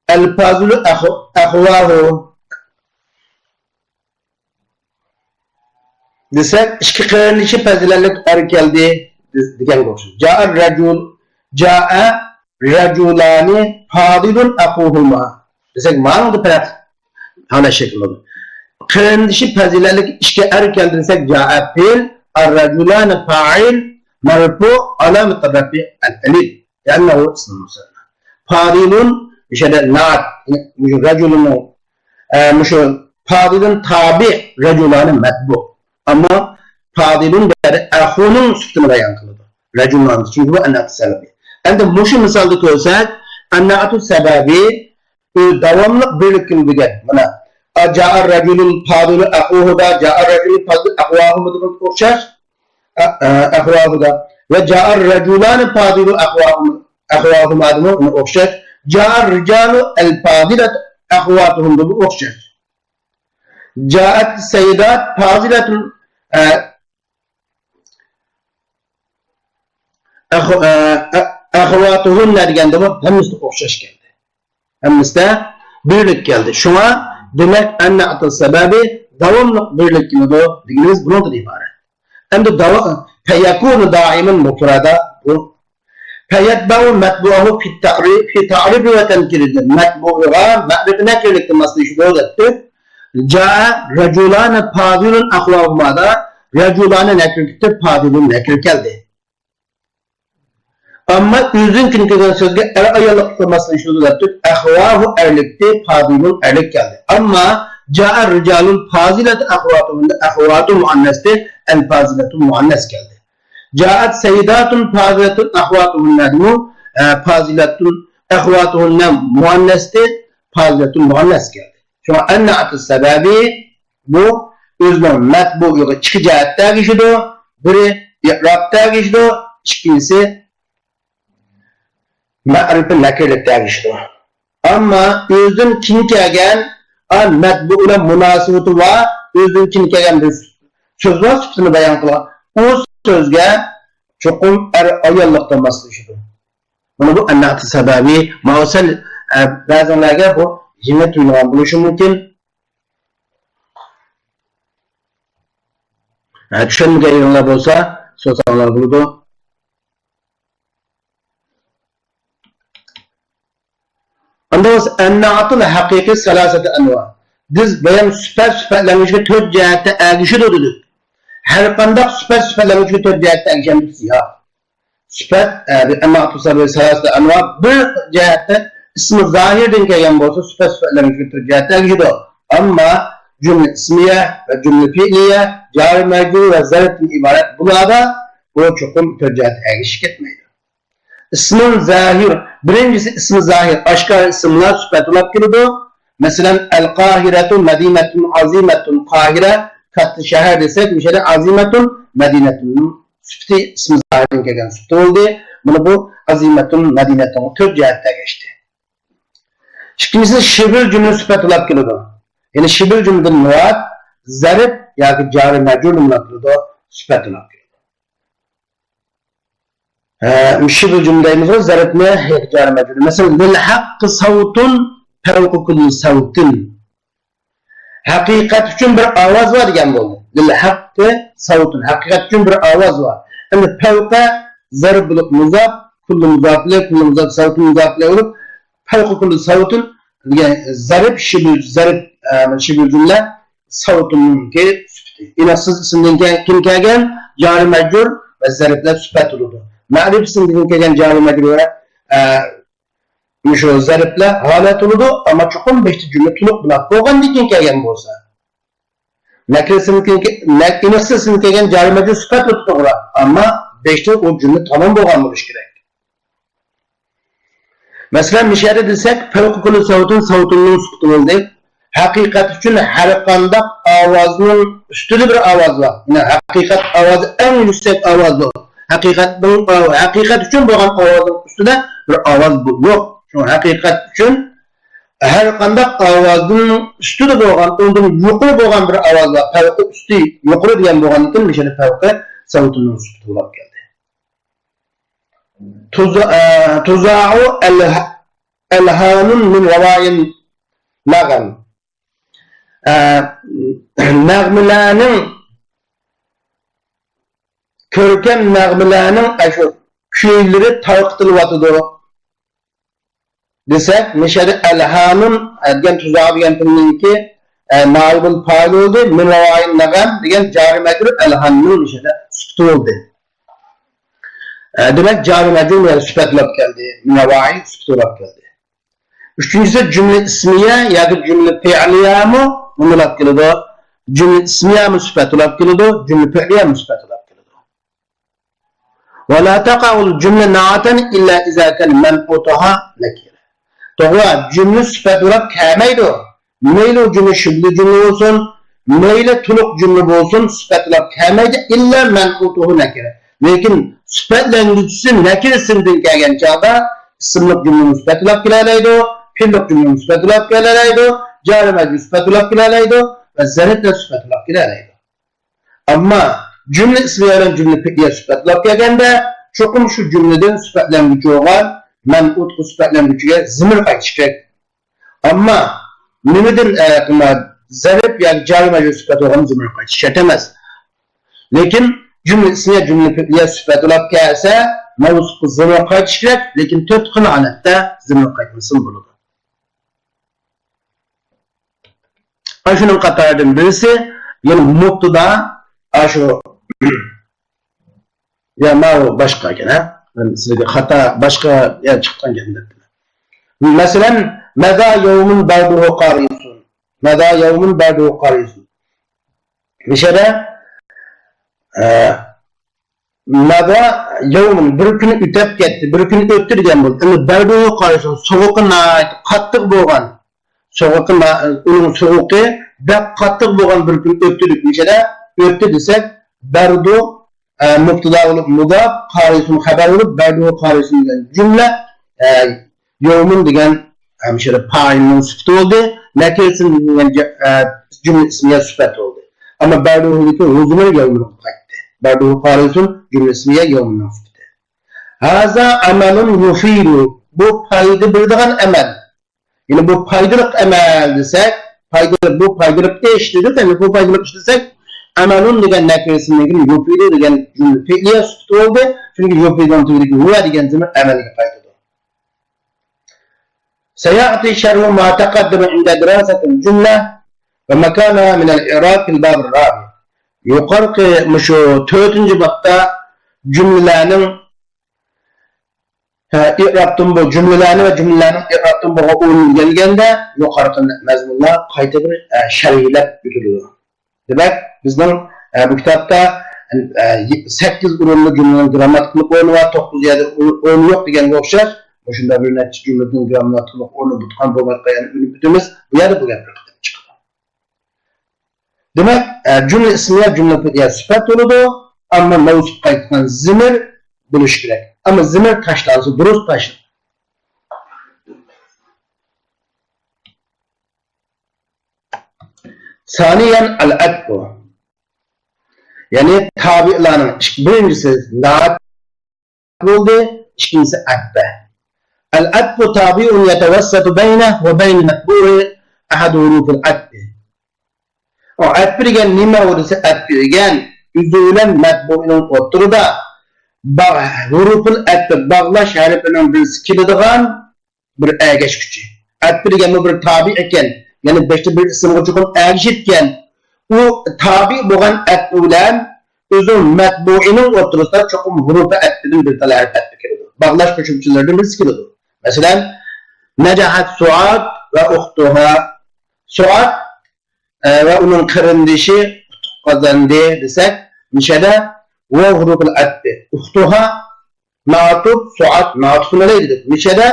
ئەل پازىلۇ ئەخۇ-، ئەخۇۋاھۇ دېسەك، ئىككى قېرىندىشى پەزىلەتلىك ئەر كەلدى دېگەنگە ئوخشايدۇ. جائە رەجۇل، جائە رەجۇلانى پازىلۇن ئەخۇھۇما دېسەك، مانىڭدا پەرق ھالەت شەكىل بولىدۇ. قېرىندىشى پەزىلەتلىك ئىككى ئەر كەلدى دېسەك، جائە پېئىل، ئەر رەجۇلانى پائىل، مەرفۇ، ئالامەتۇ رەفئى ئەل ئەلىف. لأنه اسم مسنى. پازىلۇن، مۇشۇ يەردە نائىب، مۇشۇ رەجۇلۇننىڭ، ئە، مۇشۇ پازىلۇن تابىئ، رەجۇلانى مەتبۇئ. ئەمما پازىلۇن بۇ يەردە ئەخۇنىڭ سۈپىتىنى بايان قىلىدۇ. رەجۇلانى، چۈنكى بۇ ئەننەئتۇ سەبەبى. ئەمدى مۇشۇ مىسالدا كۆرسەك، ئەننەئتۇ سەبەبى، ئۆ، داۋاملىق بىرلىك كېلىدىكەن. مانا، ئا، جائەر رەجۇلۇن پازىلۇ ئەخۇھۇدا، جائەر رەجۇلۇن پازىلۇ ئەخۇۋاھۇما دېگەن ئوخشاش. ئە-، ئە-، ئەخۋاھۇدا. ۋە جائەر رەجۇلانى پازىلۇ ئەخۋاھۇما، ئەخۋاھۇمادىمۇ ئۇنى ئوخشاش. جائەر رىجالۇ ئەل پازىلەتۇ ئەخۋاتۇھۇمدىمۇ ئوخشاش. جائەت سەيدات پازىلەتۇن، ئە، ئەخ-، ئە، ئە، ئەخۋاتۇھۇننە دېگەندىمۇ ھەممىسى ئوخشاش كەلدى. ھەممىسىدە بىرلىك كەلدى. شۇڭا دېمەك، ئەننەئتۇ سەبەبى داۋاملىق بىرلىك كېلىدۇ دېگىنىمىز بۇنىڭدىن ئىبارەت. ئەمدى داۋا-، فەيەكۇنۇ دائىمەن مۇفرەدا بۇ. فەيەتبەئۇ مەتبۇئەھۇ فىت تەئرىب، فى تەئرىبى ۋە تەنكىرىدە. مەتبۇئىغا مەئرىپە نەكىرىلىكتە ماسلىشىدۇ دەپتۇ. جائە رەجۇلانى پازىلۇن ئەخۋاھۇمادا رەجۇلانى نەكىرە كېتىپ پازىلۇن نەكىرە كەلدى. ئەمما ئۆزىدىن كېيىن كەلگەن سۆزگە ئەر ئاياللىققا ماسلىشىدۇ دەپتۇ. ئەخۋاھۇ ئەرلىكتى، پازىلۇن ئەرلىك كەلدى. ئەمما جائە رىجالۇن پازىلەتۇ ئەخۋاتۇھۇندا ئەخۋاتۇ مۇئەننەستى، ئەل پازىلەتۇ مۇئەننەس كەلدى. جائەت سەيداتۇن پازىلەتۇن ئەخۋاتۇھۇننەدىمۇ، ئە، پازىلەتۇن ئەخۋاتۇھۇننە مۇئەننەستى، پازىلەتۇن مۇئەننەس كەلدى. شۇڭا ئەننەئتۇ سەبەبى بۇ ئۆزىنىڭ مەتبۇئىغا ئىككى جەھەتتە ئەگىشىدۇ. بىرى ئىئرابتا ئەگىشىدۇ، ئىككىنچىسى مەئرىپە نەكىرىلىكتە ئەگىشىدۇ. ئەمما ئۆزىدىن كېيىن كەلگەن، ئا، مەتبۇئ بىلەن مۇناسىۋىتى بار، ئۆزىدىن كېيىن كەلگەن بىر سۆز بار، سۈپىتىنى بايان قىلغان. ئۇ سۆزگە چوقۇم ئەر ئاياللىقتا ماسلىشىدۇ. مانا بۇ ئەننەئتۇ سەبەبى. ماۋۇ سەل، ئە، بەزىلەرگە بۇ يېڭى تۇيۇلغان بولۇشى مۇمكىن. ھە، چۈشەنمىگەن يېرىڭلار بولسا سورىساڭلار بولىدۇ. ئەمدى بولسا ئەننەئتۇل ھەقىقىي سەلاسەتە ئەنۋا. بىز بايام سۈپەت، سۈپەتلەنگۈچىگە تۆت جەھەتتە ئەگىشىدۇ دېدۇق. ھەر قانداق سۈپەت، سۈپەتلەنگۈچىگە تۆت جەھەتتە ئەگىشەمدۇ؟ ياق. سۈپەت، ئە، بىر ئەننەئتۇ سەبەبى سەلاسەتە ئەنۋا، بىر جەھەتتە ئىسمى زاھىردىن كەلگەن بولسا، سۈپەت، سۈپەتلەنگۈچىگە تۆت جەھەتتە ئەگىشىدۇ. ئەمما جۈملە ئىسمىيە ۋە جۈملە پېئلىيە، جارى مەجرۇر ۋە زەرپتىن ئىبارەت بۇلاردا بۇ چوقۇم تۆت جەھەتتە ئەگىشىشكە كەتمەيدۇ. ئىسمۇن زاھىر. بىرىنچىسى ئىسمى زاھىر، ئاشكارا ئىسىملار سۈپەت بولۇپ كېلىدۇ. مەسىلەن، ئەل قاھىرەتۇ مەدىنەتۇن ئازىمەتۇن. قاھىرە كاتتا شەھەر دېسەك، مۇشۇ يەردە ئازىمەتۇن مەدىنەتۇننىڭ سۈپىتى ئىسمى زاھىردىن كەلگەن سۈپىتى بولدى. مانا بۇ ئازىمەتۇن مەدىنەتۇنغا تۆت جەھەتتە ئەگەشتى. ئىككىنچىسى شىبىل جۈملە سۈپەت بولۇپ كېلىدۇ. يەنى شىبىل جۈملىدىن مۇراد زەرپ ياكى جارى مەجرۇر بولۇپ كېلىدۇ، سۈپەت بولۇپ كېلىدۇ. ئە، شىبھۇل جۈملە دەيمىزغۇ، زەرپنى ياكى جارى مەجرۇر. مەسىلەن، لىل ھەققى سەۋتۇن فەۋقە كۇللى سەۋتىن. ھەقىقەت ئۈچۈن بىر ئاۋاز بار دېگەن بولدى. لىل ھەققى سەۋتۇن. ھەقىقەت ئۈچۈن بىر ئاۋاز بار. ئەمدى فەۋقە زەرپ بولۇپ مۇزاپ، كۇللى مۇزاپ ئىلەيھ، كۇللى مۇزاپ، سەۋتۇن مۇزاپ ئىلەيھ بولۇپ، فەۋقە كۇللى سەۋتۇن دېگەن زەرپ، شىبھۇل زەرپ، ئە، شىبھۇل جۈملە سەۋتۇننىڭكى سۈپىتى. ئىناقسىز ئىسىمدىن كېيىن كىم كەلگەن؟ جارى مەجرۇر ۋە زەرپلەر سۈپەت بولىدۇ. مەرىپ ئىسىمدىن كەلگەن جارى مەجرۇر ۋە، ئە، مۇشۇ زەرپلەر ھالەت بولىدۇ، ئەمما چوقۇم بەشتە جۈملە تولۇق بولۇپ بولغاندىن كېيىن كەلگەن بولسا. نەكىرىسىدىن كېيىن، نەك-، ئىناقسىز ئىسىمدىن كەلگەن جارى مەجرۇر سۈپەت بولىدۇ، توغرا. ئەمما بەشتە ئۇ جۈملە تامام بولغان بولۇشى كېرەك. مەسىلەن، مۇشۇ يەردە دېسەك، فەۋقە كۇللى سەۋتۇن، سەۋتۇننىڭ سۈپىتى بولدى. ھەقىقەت ئۈچۈن ھەر قانداق ئاۋازنىڭ ئۈستىدە بىر ئاۋاز بار. يەنى ھەقىقەت ئاۋازى ئەڭ يۈكسەك ئاۋازدۇر. ھەقىقەتنىڭ، ھەقىقەت ئۈچۈن بولغان ئاۋازنىڭ ئۈستىدە بىر ئاۋاز بۇ-، يوق. شۇڭا ھەقىقەت ئۈچۈن ھەر قانداق ئاۋازنىڭ ئۈستىدە بولغان، ئۇنىڭدىن يۇقىرى بولغان بىر ئاۋاز بار. فەۋقە ئۈستى، يۇقىرى دېگەن بولغاندىكىن، مۇشۇ يەردە فەۋقە سەۋتۇننىڭ سۈپىتى بولۇپ كەلدى. تۇزا-، ئە، تۇزاغۇ ئەلھانۇن مىن رەۋايىن نەغەم. ئە، نەغمىلەرنىڭ، كۆركەم نەغمىلەرنىڭ ئاشۇ كۈيلىرى تارقىتىلىۋاتىدۇ دېسەك، مۇشۇ يەردە ئەلھانۇن دېگەن تۇزاغۇ دېگەن پېئىلنىڭكى، ئە، نائىبۇل پائىل بولدى. مىن رەۋايىن نەغەم دېگەن جارى مەجرۇر ئەلھانۇن مۇشۇ يەردە سۈپىتى بولدى. ئە، دېمەك، جارى مەجرۇر يەنە سۈپەتلەپ كەلدى. مىن رەۋايىن سۈپەتلەپ كەلدى. ئۈچىنچىسى، جۈملە ئىسمىيە ياكى جۈملە پېئلىيەمۇ نېمە بولاپ كېلىدۇ؟ جۈملە ئىسمىيەمۇ سۈپەت بولاپ كېلىدۇ، جۈملە پېئلىيەمۇ سۈپەت بولاپ كېلىدۇ. ولا تقع الجملة نعتا إلا إذا كان منعوتها نكرة. توغرا، جۈملە سۈپەت بولاپ كەلمەيدۇ. مەيلى ئۇ جۈملە شۈبھىلىك جۈملە بولسۇن، مەيلى تولۇق جۈملە بولسۇن، سۈپەت بولاپ كەلمەيدۇ، ئىللا مەنئۇتۇھۇ نەكىرە. لېكىن سۈپەتلەنگۈچىسى نەكىرە ئىسىمدىن كەلگەن چاغدا ئىسىملىق جۈملىنى سۈپەت بولاپ كېلەلەيدۇ، پېئىللىق جۈملىنى سۈپەت بولاپ كېلەلەيدۇ، جارى مەجرۇر سۈپەت بولاپ كېلەلەيدۇ ۋە زەرپلەر سۈپەت بولاپ كېلەلەيدۇ. ئەمما جۈملە ئىسمىيە بىلەن جۈملە پېئلىيە سۈپەت بولاپ كەلگەندە، چوقۇم شۇ جۈملىدىن سۈپەتلەنگۈچى بولغان مەنئۇتقا سۈپەتلەنگۈچىگە زىمىر قايتىشى كېرەك. ئەمما نېمىدىن، ئە، زەرپ ياكى جارى مەجرۇر سۈپەت بولغان زىمىر قايتىش شەرت ئەمەس. لېكىن جۈملە ئىسمىيە، جۈملە پېئلىيە سۈپەت بولاپ كەلسە، مەۋسۇپقا زىمىر قايتىشى كېرەك، لېكىن تۆت خىل ھالەتتە زىمىر قايتمىسىمۇ بولىدۇ. ئاشۇنىڭ قاتارىدىن بىرسى، يەنى مۇبتىدا، ئاشۇ يا ماۋۇ باشقا ئىكەن، ھە؟ مەن سىزگە خاتا، باشقا يەر چىققان گەپنى دەپتىمەن. مەسىلەن، مەزا يەۋمۇن بەردۇھۇ قارىسۇن. مەزا يەۋمۇن بەردۇھۇ قارىسۇن. مۇشۇ يەردە، ئە، مەزا يەۋمۇن، بىر كۈن ئۆتەپ كەتتى، بىر كۈن ئۆتتى دېگەن بولدى. ئەمدى بەردۇھۇ قارىسۇن، سوغۇقى ناھايىتى قاتتىق بولغان. سوغۇقى ما-، ئۇنىڭ سوغۇقى بەك قاتتىق بولغان بىر كۈن ئۆتتى دېدۇق. مۇشۇ يەردە ئۆتتى دېسەك، بەردۇ، ئە، مۇبتىدا بولۇپ مۇزاپ، قارىسۇن خەۋەر بولۇپ، بەردۇ قارىسۇن دېگەن جۈملە، ئە، يەۋمۇن دېگەن، ئە، مۇشۇ يەردە پائىلنىڭ سۈپىتى بولدى. نەكىرىسىن دېگەن جە-، ئە، جۈملە ئىسمىيە سۈپەت بولدى. ئەمما بەردۇدىكى ھۇزۇرى يەۋمۇنغا قايتتى. بەردۇ قارىسۇن جۈملە ئىسمىيە يەۋمۇننىڭ سۈپىتى. ھازا ئەمەلۇن يۇفىدۇ. بۇ پايدا بېرىدىغان ئەمەل. يەنى بۇ پايدىلىق ئەمەل دېسەك، پايدىلىق، بۇ پايدىلىق ئىش دېدۇق، يەنى بۇ پايدىلىق ئىش دېسەك، ئەمەلۇن دېگەن نەكىرىسىدىن كېيىن يۇفىدۇ دېگەن جۈملە پېئلىيە سۈپىتى بولدى. چۈنكى يۇفىدۇنىڭ تۈۋىدىكى ھۇۋە دېگەن زىمىر ئەمەلگە قايتىدۇ. سيأتي شرح ما تقدم عند دراسة الجملة ومكانها من الإعراب في الباب الرابع. يۇقىرىقى مۇشۇ تۆتىنچى بابتا جۈملىلەرنىڭ ھە، ئىئرابتىن بۇ جۈملىلەرنى ۋە جۈملىلەرنىڭ ئىئرابتىن بولغان ئورنىنى ئۆگەنگەندە، يۇقىرىقى مەزمۇنلار قايتا بىر، ئە، شەرھلەپ ئۆتۈلىدۇ. دېمەك، بىزنىڭ، ئە، بۇ كىتابتا، ئە، سەككىز ئورۇندا جۈملىنىڭ گىرامماتىكىلىق ئورنى بار، توققۇز يەردە ئور-، ئورنى يوق دېگەنگە ئوخشاش، مۇشۇنداق بىر نەچچە جۈملىدىن گىرامماتىكىلىق ئورنى بولغان بولمايدىغان يەرنى ئۆگىنىپ ئۆتىمىز. بۇ يەردە بۇ گەپ بىر قېتىم چىقىدۇ. دېمەك، ئە، جۈملە ئىسمىيە، جۈملە پېئلىيە سۈپەت بولىدۇ، ئەمما مەۋسۇپ قايتىدىغان زىمىر بولۇشى كېرەك. ئەمما زىمىر تاشلانسا دۇرۇس تاشلىنىدۇ. ثانيا العطف. يەنى تابىئلارنىڭ ئىك-، بىرىنچىسى نائىپ بولدى، ئىككىنچىسى ئەتپە. العطف تابع يتوسط بينه وبين متبوعه أحد حروف العطف. ئۇ ئەتپە دېگەن نېمە؟ ئۇ دېسە، ئەتپە دېگەن ئۆزى بىلەن مەتبۇئىنىڭ ئوتتۇرىدا با-، ھۇرۇفۇل ئەتپە، باغلاش ھەرپىنىڭ بىرسى كېلىدىغان بىر ئەگەشكۈچى. ئەتپە دېگەنمۇ بىر تابىئ ئىكەن، يەنى بەشتە بىر ئىسىمغا چوقۇم ئەگىشىدىكەن. ئۇ تابىئ بولغان ئەتپە بىلەن ئۆزىنىڭ مەتبۇئىنىڭ ئوتتۇرىسىدا چوقۇم ھۇرۇپى ئەتپىدىن بىر تال ھەرپ ئەتپە كېلىدۇ. باغلاش قوشۇمچىلىرىدىن بىرسى كېلىدۇ. مەسىلەن، نجحت سعاد وأختها. سوئاد، ئە، ۋە ئۇنىڭ قېرىندىشى ئۇتۇق قازاندى دېسەك، مىشەدە ۋاۋ ھۇرۇپىل ئەتپى. ئۇختۇھا مەئتۇپ، سوئاد مەئتۇپۇن ئەلەيھ دېدۇق. مىشەدە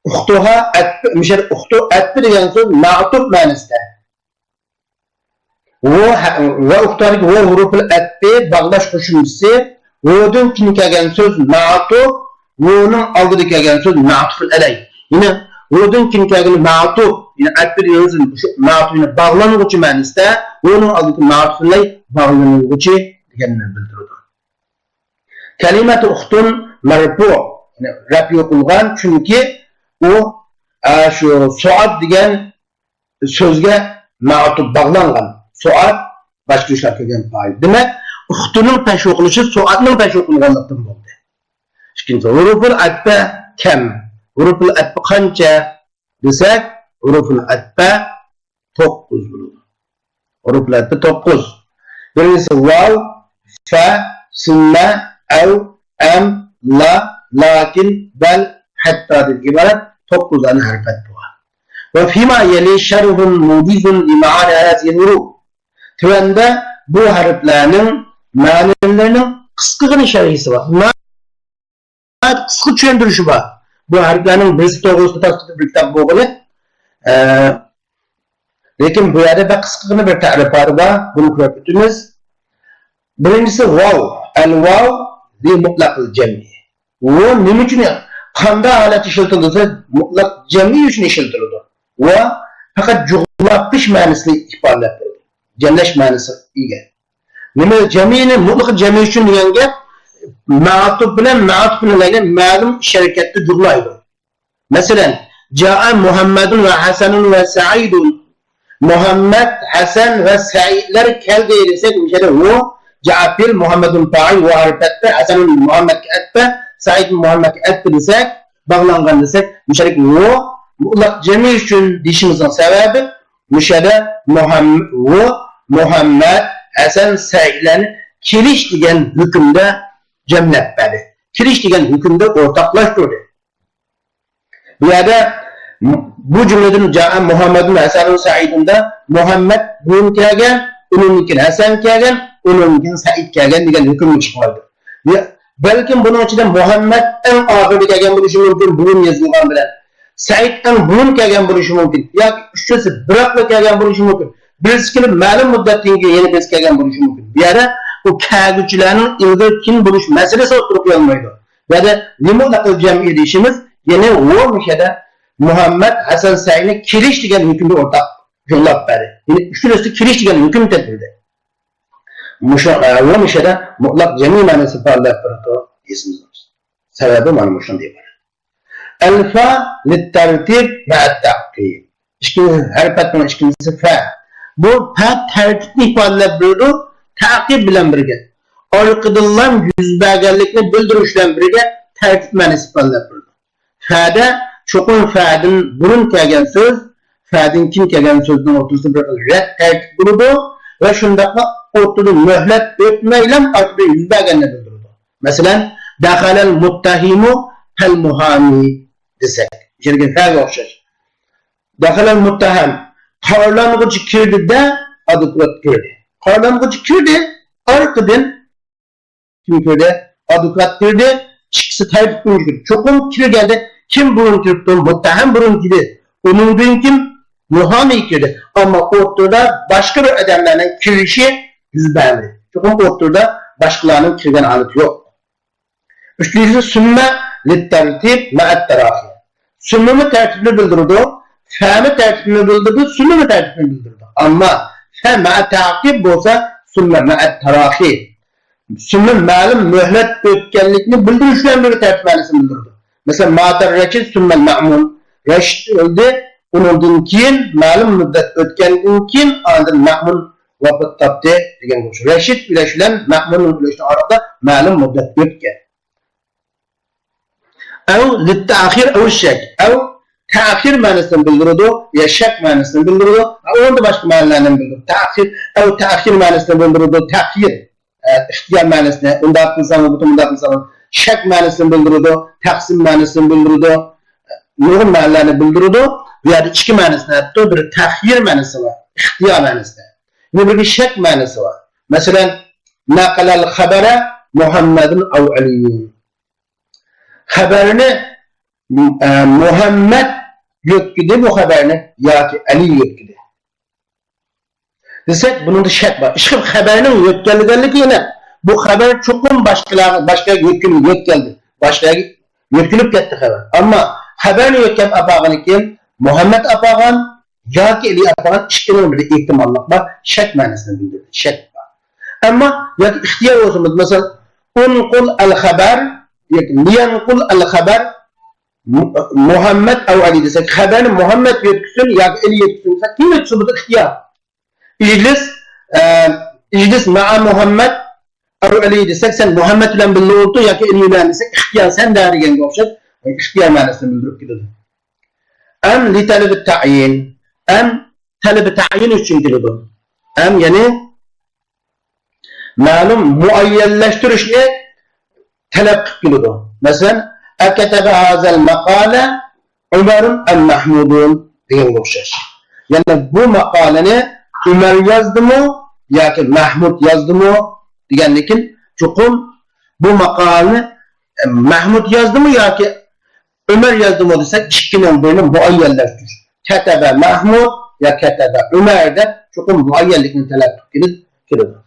ئۇختۇھا ئەتپى، مىشەدە ئۇختۇ ئەتپى دېگەن سۆز مەئتۇپ مەنىسىدە. ۋۇ ھە-، ۋە ئۇختۇھادىكى ۋاۋ ھۇرۇپىل ئەتپى باغلاش قوشۇمچىسى ۋۇدىن كېيىن كەلگەن سۆز مەئتۇپ، ۋۇنىڭ ئالدىدا كەلگەن سۆز مەئتۇفۇن ئەلەي. يەنى ۋۇدىن كېيىن كەلگەن مەئتۇپ، يەنى ئەتپى دېگەن سۆز شۇ مەئتۇپ، يەنى باغلانغۇچى مەنىسىدە، ۋۇنىڭ ئالدىدىكى مەئتۇفۇن ئەلەي باغلىنىلغۇچى دېگەننى بىلدۈرىدۇ. كەلىمەتۇ ئۇختۇن مەرپۇ، يەنى رەپئ قىلغان، چۈنكى ئۇ، ئە، شۇ سوئاد دېگەن سۆزگە مەئتۇپ باغلانغان. سوئاد باشقا ئىشلار كەلگەن پائىل. دېمەك، ئۇختۇنىڭ پەشۋا قىلىشى سوئادنىڭ پەشۋا قىلغانلىقتىن بولدى. ئىككىنچى، ھۇرۇفۇل ئەتپە كەم. ھۇرۇفۇل ئەتپە قانچە دېسەك، ھۇرۇفۇل ئەتپە توققۇز بولىدۇ. ھۇرۇفۇل ئەتپە توققۇز. بىرىنچىسى ۋاۋ، فە، سۈممە، ئەۋ، ئەم، لا، لاكىن، بەل، ھەتتادىن ئىبارەت توققۇز دانە ھەرپ ئەتپە بار. وفيما يلي شرح موجز لمعاني هذه الحروف. تۆۋەندە بۇ ھەرپلەرنىڭ مەنىلىرىنىڭ قىسقىغىنە شەرھىسى بار. ناھايىتى قىسقا چۈشەندۈرۈشى بار. بۇ ھەرپلەرنىڭ بىرسى توغرىسىدا تەپسىلىي بىر كىتاب بولغىلى. ئە، لېكىن بۇ يەردە بەك قىسقىغىنە بىر تەرىپاتى بار. بۇنى كۆرۈپ ئۆتىمىز. بىرىنچىسى ۋاۋ. ئەل ۋاۋ لى مۇتلەقىل جەمئى. ۋۇ نېمە ئۈچۈن، قانداق ھالەتتە ئىشلىتىلىدۇ دېسە، مۇتلەق جەمئىي ئۈچۈن ئىشلىتىلىدۇ. ۋۇ پەقەت جۇغلاپ قىلىش مەنىسىنى ئىپادىلەپ بېرىدۇ. جەملەش مەنىسىگە ئىگە. نېمە، جەمئىينى مۇتلەق جەمئىي ئۈچۈن دېگەن گەپ، مەئتۇپ بىلەن مەئتۇپنى مەلۇم ئىش ھەرىكەتتە جۇغلايدۇ. مەسىلەن، جائە مۇھەممەدۇن ۋە ھەسەنۇن ۋە سەئىدۇن. مۇھەممەد، ھەسەن ۋە سەئىدلەر كەلدى دېسەك، مۇشۇ يەردە ۋۇ، جائە پېئىل، مۇھەممەدۇن پائىل، ۋۇ ھەرپ ئەتپە، ھەسەنۇن مۇھەممەدكە ئەتپە، سەئىدۇن مۇھەممەدكە ئەتپە دېسەك، باغلانغان دېسەك، مۇشۇ يەردىكى ۋۇ مۇتلەق جەمئىي ئۈچۈن دېيىشىمىزنىڭ سەۋەبى، مۇشۇ يەردە مۇھەم-، ۋۇ مۇھەممەد، ھەسەن، سەئىدلەرنى كېلىش دېگەن ھۆكۈمدە جەملەپ بەردى. كېلىش دېگەن ھۆكۈمدە ئورتاقلاشتۇردى. بۇ يەردە بۇ جۈملىدىن جائە مۇھەممەدۇن ھەسەنۇن سەئىدۇندا مۇھەممەد بۇرۇن كەلگەن، ئۇنىڭدىن كېيىن ھەسەن كەلگەن، ئۇنىڭدىن كېيىن سەئىد كەلگەن دېگەن ھۆكۈم چىقمايدۇ. يا-، بەلكىم بۇنىڭ ئىچىدە مۇھەممەد ئەڭ ئاخىرىدا كەلگەن بولۇشى مۇمكىن، بۇرۇن يېزىلغان بىلەن. سەئىد ئەڭ بۇرۇن كەلگەن بولۇشى مۇمكىن. ياكى ئۈچىنچىسى بىراقلا كەلگەن بولۇشى مۇمكىن. بىرسى كېلىپ مەلۇم مۇددەتتىن كېيىن يەنە بىرسى كەلگەن بولۇشى مۇمكىن. بۇ يەردە بۇ كەلگۈچىلەرنىڭ ئىلگىرى كېيىن بولۇش مەسىلىسى ئوتتۇرىغا قويۇلمايدۇ. بۇ يەردە لىمۇتلەقىل جەمئىي دېيىشىمىز، يەنى ۋۇ مۇشەدە مۇھەممەد، ھەسەن، سەئىدنى كېلىش دېگەن ھۆكۈمدە ئورتاق جۇغلاپ بەردى. يەنى ئۈچىنچىسى كېلىش دېگەن ھۆكۈم تېپىلدى. مۇشۇ، ئە، ۋۇ مۇشەدە مۇتلەق جەمئىي مەنىسى ئىپادىلەپ بېرىدۇ دېيىسىمىز. سەۋەبى مانا مۇشۇندىن ئىبارەت. ئەلفا لىتتەرتىب مەئەت تەقىب. ئىككىنچى ھەرپەتنىڭ ئىككىنچىسى فە. بۇ فە تەرتىپنى ئىپادىلەپ بېرىدۇ، تەقىب بىلەن بىرگە. ئارقىدىنلا يۈز بەرگەنلىكنى بىلدۈرۈش بىلەن بىرگە تەرتىپ مەنىسى ئىپادىلەپ بېرىدۇ. فەدە چوقۇم فەدىن بۇرۇن كەلگەن سۆز، فەدىن كېيىن كەلگەن سۆزنىڭ ئوتتۇرىسىدا بىر خىل رەت تەرتىپ بولىدۇ ۋە شۇنداقلا ئوتتۇرىدىن مۆھلەت ئۆتمەيلا ئارقىدىن يۈز بەرگەننى بىلدۈرىدۇ. مەسىلەن، دەخەلەل مۇتتەھىمۇ پەل مۇھامى دېسەك، شۇنىڭكى فەگە ئوخشاش. دەخەلەل مۇتتەھەم، قارىلانغۇچى كىردى دە، ئادۋوكات كىردى. قارىلانغۇچى كىردى، ئارقىدىن كىم كىردى؟ ئادۋوكات كىردى. ئىككىسى تەرتىپ بويىچە كىردى. چوقۇم كىرگەندە كىم بۇرۇن كىرىپتۇ؟ مۇتتەھەم بۇرۇن كىردى. ئۇنىڭدىن كېيىن مۇھامى كىردى. ئەمما ئوتتۇرىدا باشقا بىر ئادەملەرنىڭ كىرىشى يۈز بەرمىدى. چوقۇم ئوتتۇرىدا باشقىلارنىڭ كىرگەن ھالىتى يوق. ئۈچىنچىسى، سۈممە لىتتەرتىب مەئەت تەراخى. سۈممىمۇ تەرتىپنى بىلدۈرىدۇ، فەمۇ تەرتىپنى بىلدۈرىدۇ، سۈممىمۇ تەرتىپنى بىلدۈرىدۇ. ئەمما فە مەئەت تەقىب بولسا، سۈممە مەئەت تەراخى. سۈممە مەلۇم مۆھلەت ئۆتكەنلىكنى بىلدۈرۈش بىلەن بىرگە تەرتىپ مەنىسىنى بىلدۈرىدۇ. مەسىلەن، ماتەر رەشىد سۈممەل مەمۇن. رەشىد ئۆلدى، ئۇنىڭدىن كېيىن مەلۇم مۇددەت ئۆتكەندىن كېيىن ئاندىن مەمۇن ۋاپات تاپتى دېگەنگە ئوخشاش. رەشىد ئۆلۈش بىلەن مەمۇننىڭ ئۆلۈشىنىڭ ئارىلىقىدا مەلۇم مۇددەت ئۆتكەن. ئەۋ لىتتەخىر ئەۋ شەك. ئەۋ تەخىر مەنىسىنى بىلدۈرىدۇ، يا شەك مەنىسىنى بىلدۈرىدۇ. ئۇنىڭدا باشقا مەنىلەرنى بىلدۈرىدۇ. تەخىر، ئەۋ تەخىر مەنىسىنى بىلدۈرىدۇ، تەخىر، ئە، ئىختىيار مەنىسىنى، ئۇنداق قىلساڭ بولىدۇ، مۇنداق قىلساڭ بولىدۇ. شەك مەنىسىنى بىلدۈرىدۇ، تەقسىم مەنىسىنى بىلدۈرىدۇ. نۇرغۇن مەنىلەرنى بىلدۈرىدۇ. بۇ يەردە ئىككى مەنىسىنى ئېيتتى. بىرى تەخىر مەنىسى بار، ئىختىيار مەنىسى. يەنە بىرى شەك مەنىسى بار. مەسىلەن، نەقەلەل خەبەرە مۇھەممەدۇن ئەۋ ئەلىيۇن. خەبەرنى، ئە، مۇھەممەد يۆتكىدى بۇ خەبەرنى ياكى ئەلى يۆتكىدى دېسەك، بۇنىڭدا شەك بار. ئىشقىلىپ خەبەرنىڭ يۆتكەلگەنلىكى ئېنىق. بۇ خەبەر چوقۇم باشقىلارغا، باشقا يۆتكىلىپ يۆتكەلدى. باشقىلارغا يۆتكىلىپ كەتتى خەۋەر. ئەمما خەۋەرنى يۆتكەپ ئاپارغىنى كىم؟ مۇھەممەد ئاپارغان ياكى ئېلى ئاپارغان، ئىككىنىڭ بىرى ئېھتىماللىق بار، شەك مەنىسىنى بىلدۈردى، شەك بار. ئەمما ياكى ئىختىيار بولسىمۇ، مەسىلەن، ئۇنقۇل ئەل خەبەر ياكى لىيەنقۇل ئەل خەبەر، مۇ-، مۇھەممەد ئەۋ ئەلى دېسەك، خەۋەرنى مۇھەممەد يۆتكىسۇن ياكى ئەلى يۆتكىسۇن دېسەك، كىم يۆتكىسە بۇ ئىختىيار. ئىجلىس، ئە، ئىجلىس مەئە مۇھەممەد ئەۋ ئەلى دېسەك، سەن مۇھەممەد بىلەن بىللە ئولتۇر ياكى ئەلى بىلەن دېسەك، ئىختىيار سەندە دېگەنگە ئوخشاش ئىختىيار مەنىسىنى بىلدۈرۈپ كېلىدۇ. ئەم لىتەلىبى تەئيىن، ئەم تەلىبى تەئيىن ئۈچۈن كېلىدۇ. ئەم يەنى مەلۇم مۇئەييەنلەشتۈرۈشنى تەلەپ قىلىپ كېلىدۇ. مەسىلەن، ئەكەتەبە ھازەل مەقالە ئۆمەرۇن ئەم مەھمۇدۇن دېگەنگە ئوخشاش. يەنى بۇ ماقالىنى ئۆمەر يازدىمۇ ياكى مەھمۇد يازدىمۇ دېگەندىن كېيىن، چوقۇم بۇ ماقالىنى، ئە، مەھمۇد يازدىمۇ ياكى ئۆمەر يازدىمۇ دېسەك، ئىككىنىڭ بىرىنى مۇئەييەنلەشتۈرۈش. كەتەبە مەھمۇد يا كەتەبە ئۆمەر دەپ چوقۇم مۇئەييەنلىكنى تەلەپ قىلىپ كېلىدۇ.